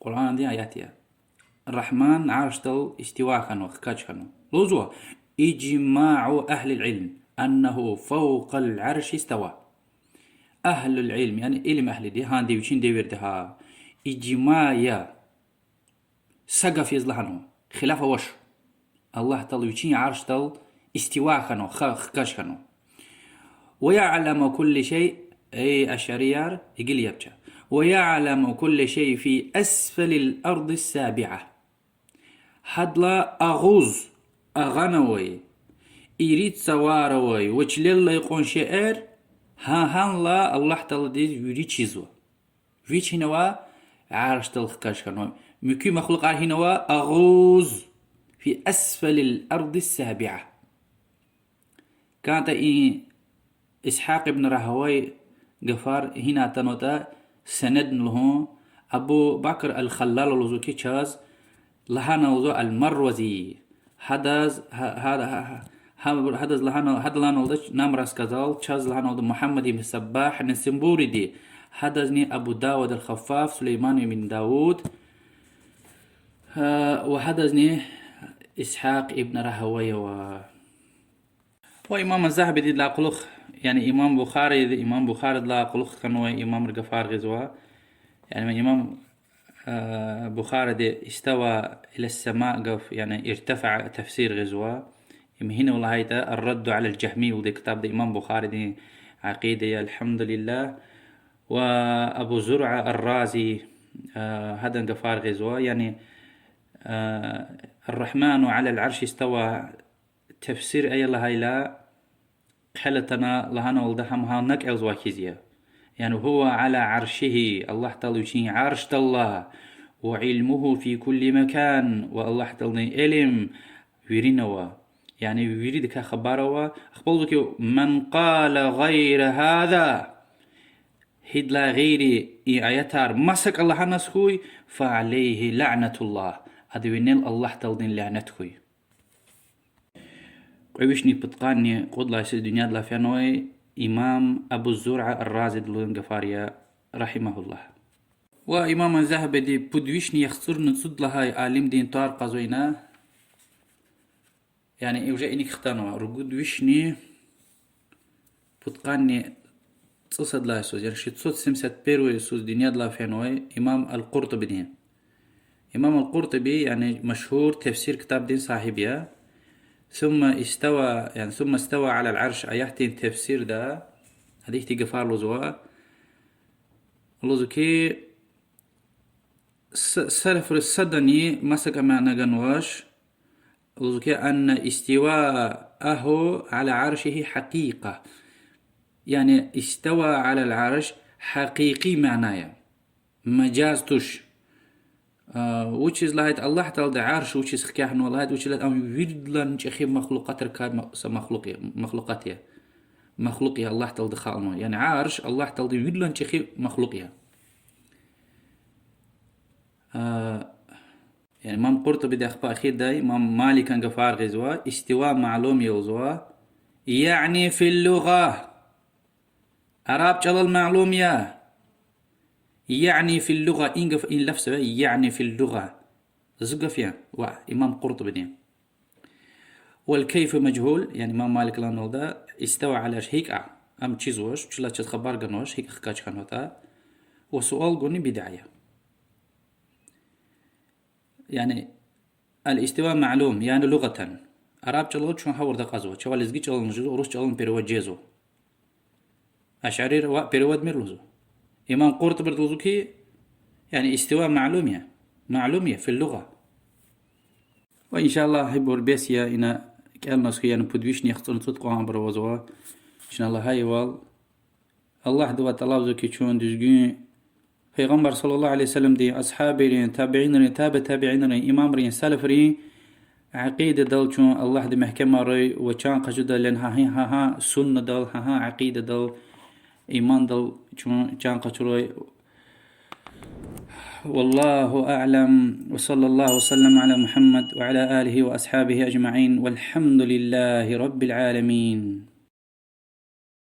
Къуръандин аят я. Рагьман аршдал истива хьанва, хкаж хьанва. Лугьузва: إجماع أهل العلم أنه فوق العرش استوى. Агьлул илм, яни илим агьлиди, гьанди вичин девирда гьа ижма я, са гаф яз лагьанва, хилаф авач. Аллагь Таала вичин аршдал истива хьанва, ха-, хкаж хьанва. ويعلم كل شيء, эй ашарияр, гила яб це. ويعلم كل شيء في أسفل الأرض السابعة. Гьадалай агъуз агъанавай, ирид цавар авай ва чилеллай кьван шейэр, гьа гьанлай Аллагь Тааладиз вири чизва. Вич гьина ава? Аршдал хкаж хьанва. Муькуь махлукьар гьина ава? Агъуз, في أسفل الأرض السابعة. КӀантӀа и Исгьакь ибн Рагьавай гафар гьина атанватӀа, санадни лугьун, Абу Бакр ал-Халлал лугьузва хьи чаз, лагьана лугьузва ал-Марвази. Гьадаз, гьа-, гьа-, гьа-, гьа-, гьа-, гьадаз лагьана, гьада лагьаналда, нам рассказал, чаз лагьаналда Мугьаммад ибн Саббагь Насибуриди, гьадазни Абу Давуд ал-Хаффаф, Сулейман ибн Давуд, гьа, ва гьадазни Исгьакь ибн Рагьавай ава. Ва имам Загьабидилай кьулухъ, яни имам Бухари, имам Бухаридилай кьулухъ хьанвай имамри гафар гъизва. Яни имам, а, Бухариди استوى إلى السماء гаф, яни ارتفع тафсир гъизва. Им гьинава лагьайтӀа, الرد على الجهمية лугьудай ктабда, имам Бухаридин акъида я, الحمد لله. Ва Абу Зуръа ар-Рази, а, гьадан гафар гъизва, яни, а, الرحمن على العرش استوى тафсир ая лагьайла, хъел атана лагьаналда гьам гьана кӀелзавай хьиз я. Яни هو على عرشه, Аллагь Таала вичин аршдал ала, وعلمه في كل مكان, ва Аллагь Тааладин илим вирина ава. Яни виридакай хабар ава. Ахпа лугьузва хьи, من قال غير هذا, гьидалай гъейри и аятар масакӀа лагьаназ хьуй, فعليه لعنة الله, адан винел Аллагь Тааладин лянет хьуй. Кьве вишни пудкъанни кьуд лагьай йисуз дуьньядилай фенвай имам Абу Зуръа ар-Разидин гафар я, رحمه الله. Ва имам Загьабиди пуд вишни яхцӀурни цӀуд лагьай алимдин тӀвар кьазва ина. Яни уже иник хтанва, ругуд вишни пудкъанни цӀусад лагьай йисуз, яни шестьсот семьдесят первый йисуз дуьньядилай фенвай имам ал-Къуртубиди. Имам ал-Къуртуби, яни машгьур тафсир ктабдин сагьиб я. ثم استوى, яни ثم استوى على العرش аятдин тафсирда гьа ихьтин гафар лугьузва. Лугьузва хьи, с-, салафри садани масакӀа мана ганвач. Лугьузва хьи, أن استواءه على عرشه حقيقة. Яни استوى على العرش гьакъикъи мана я. Мажаз туш. А, вучиз лагьайтӀа Аллагь Таалади арш вучиз хкягънава лагьайтӀа, вучиз лагьайтӀа ам виридалай чӀехи махлукъатрикай ма-, са махлукь я, махлукъат я. Махлукь я Аллагь Таалади халкьнавай. Яни арш Аллагь Тааладин виридалай чӀехи махлукь я. А, яни имам Къуртубиди ахпа эхирдай имам Маликан гафар гъизва, استواء малум я лугьузва, يعني في اللغة. Араб чӀалал малум я. يعني في اللغة, и гаф, и лафз ва يعني في اللغة. Зи гаф я, ва имам Къуртубидин. والكيف مجهول, яни имам Малик лагьаналда, استوى على العرش гьикӀ я, ам чизвач, чилай чаз хабар ганвач, гьикӀ хкаж хьанватӀа. Ва суал гунни бидаа я. Яни الاستواء معلوم, яни лугъатан. Араб чӀалал чун гъавурда кьазва, чавай лезги чӀалал жезва, урус чӀалал перевод жезва. Ашарир ва перевод мир лугьузва. Имам Къуртубиди лугьузва хьи, яни истива маълум я. Маълум я фил лугъа. Ва иншаллагь, гьабур бес я, ина кӀелназ хьи, яни пуд вишни яхцӀурни цӀуд кьван абур авазва. Чна лагьайвал, Аллагьдивай тӀалабзава хьи, чун дуьзгуьн Пайгъамбар صلى الله عليه وسلمдин, асгьабийрин, табиинрин, таба табиинрин, имамрин, салафрин акъидадал чун Аллагьди мягькемарай ва чан къачудалди гьа, гьа, гьа суннадал, гьа, гьа акъидадал, имандал чун чан къачурай. والله أعلم، وصلى الله وسلم على محمد وعلى آله وأصحابه أجمعين، والحمد لله رب العالمين.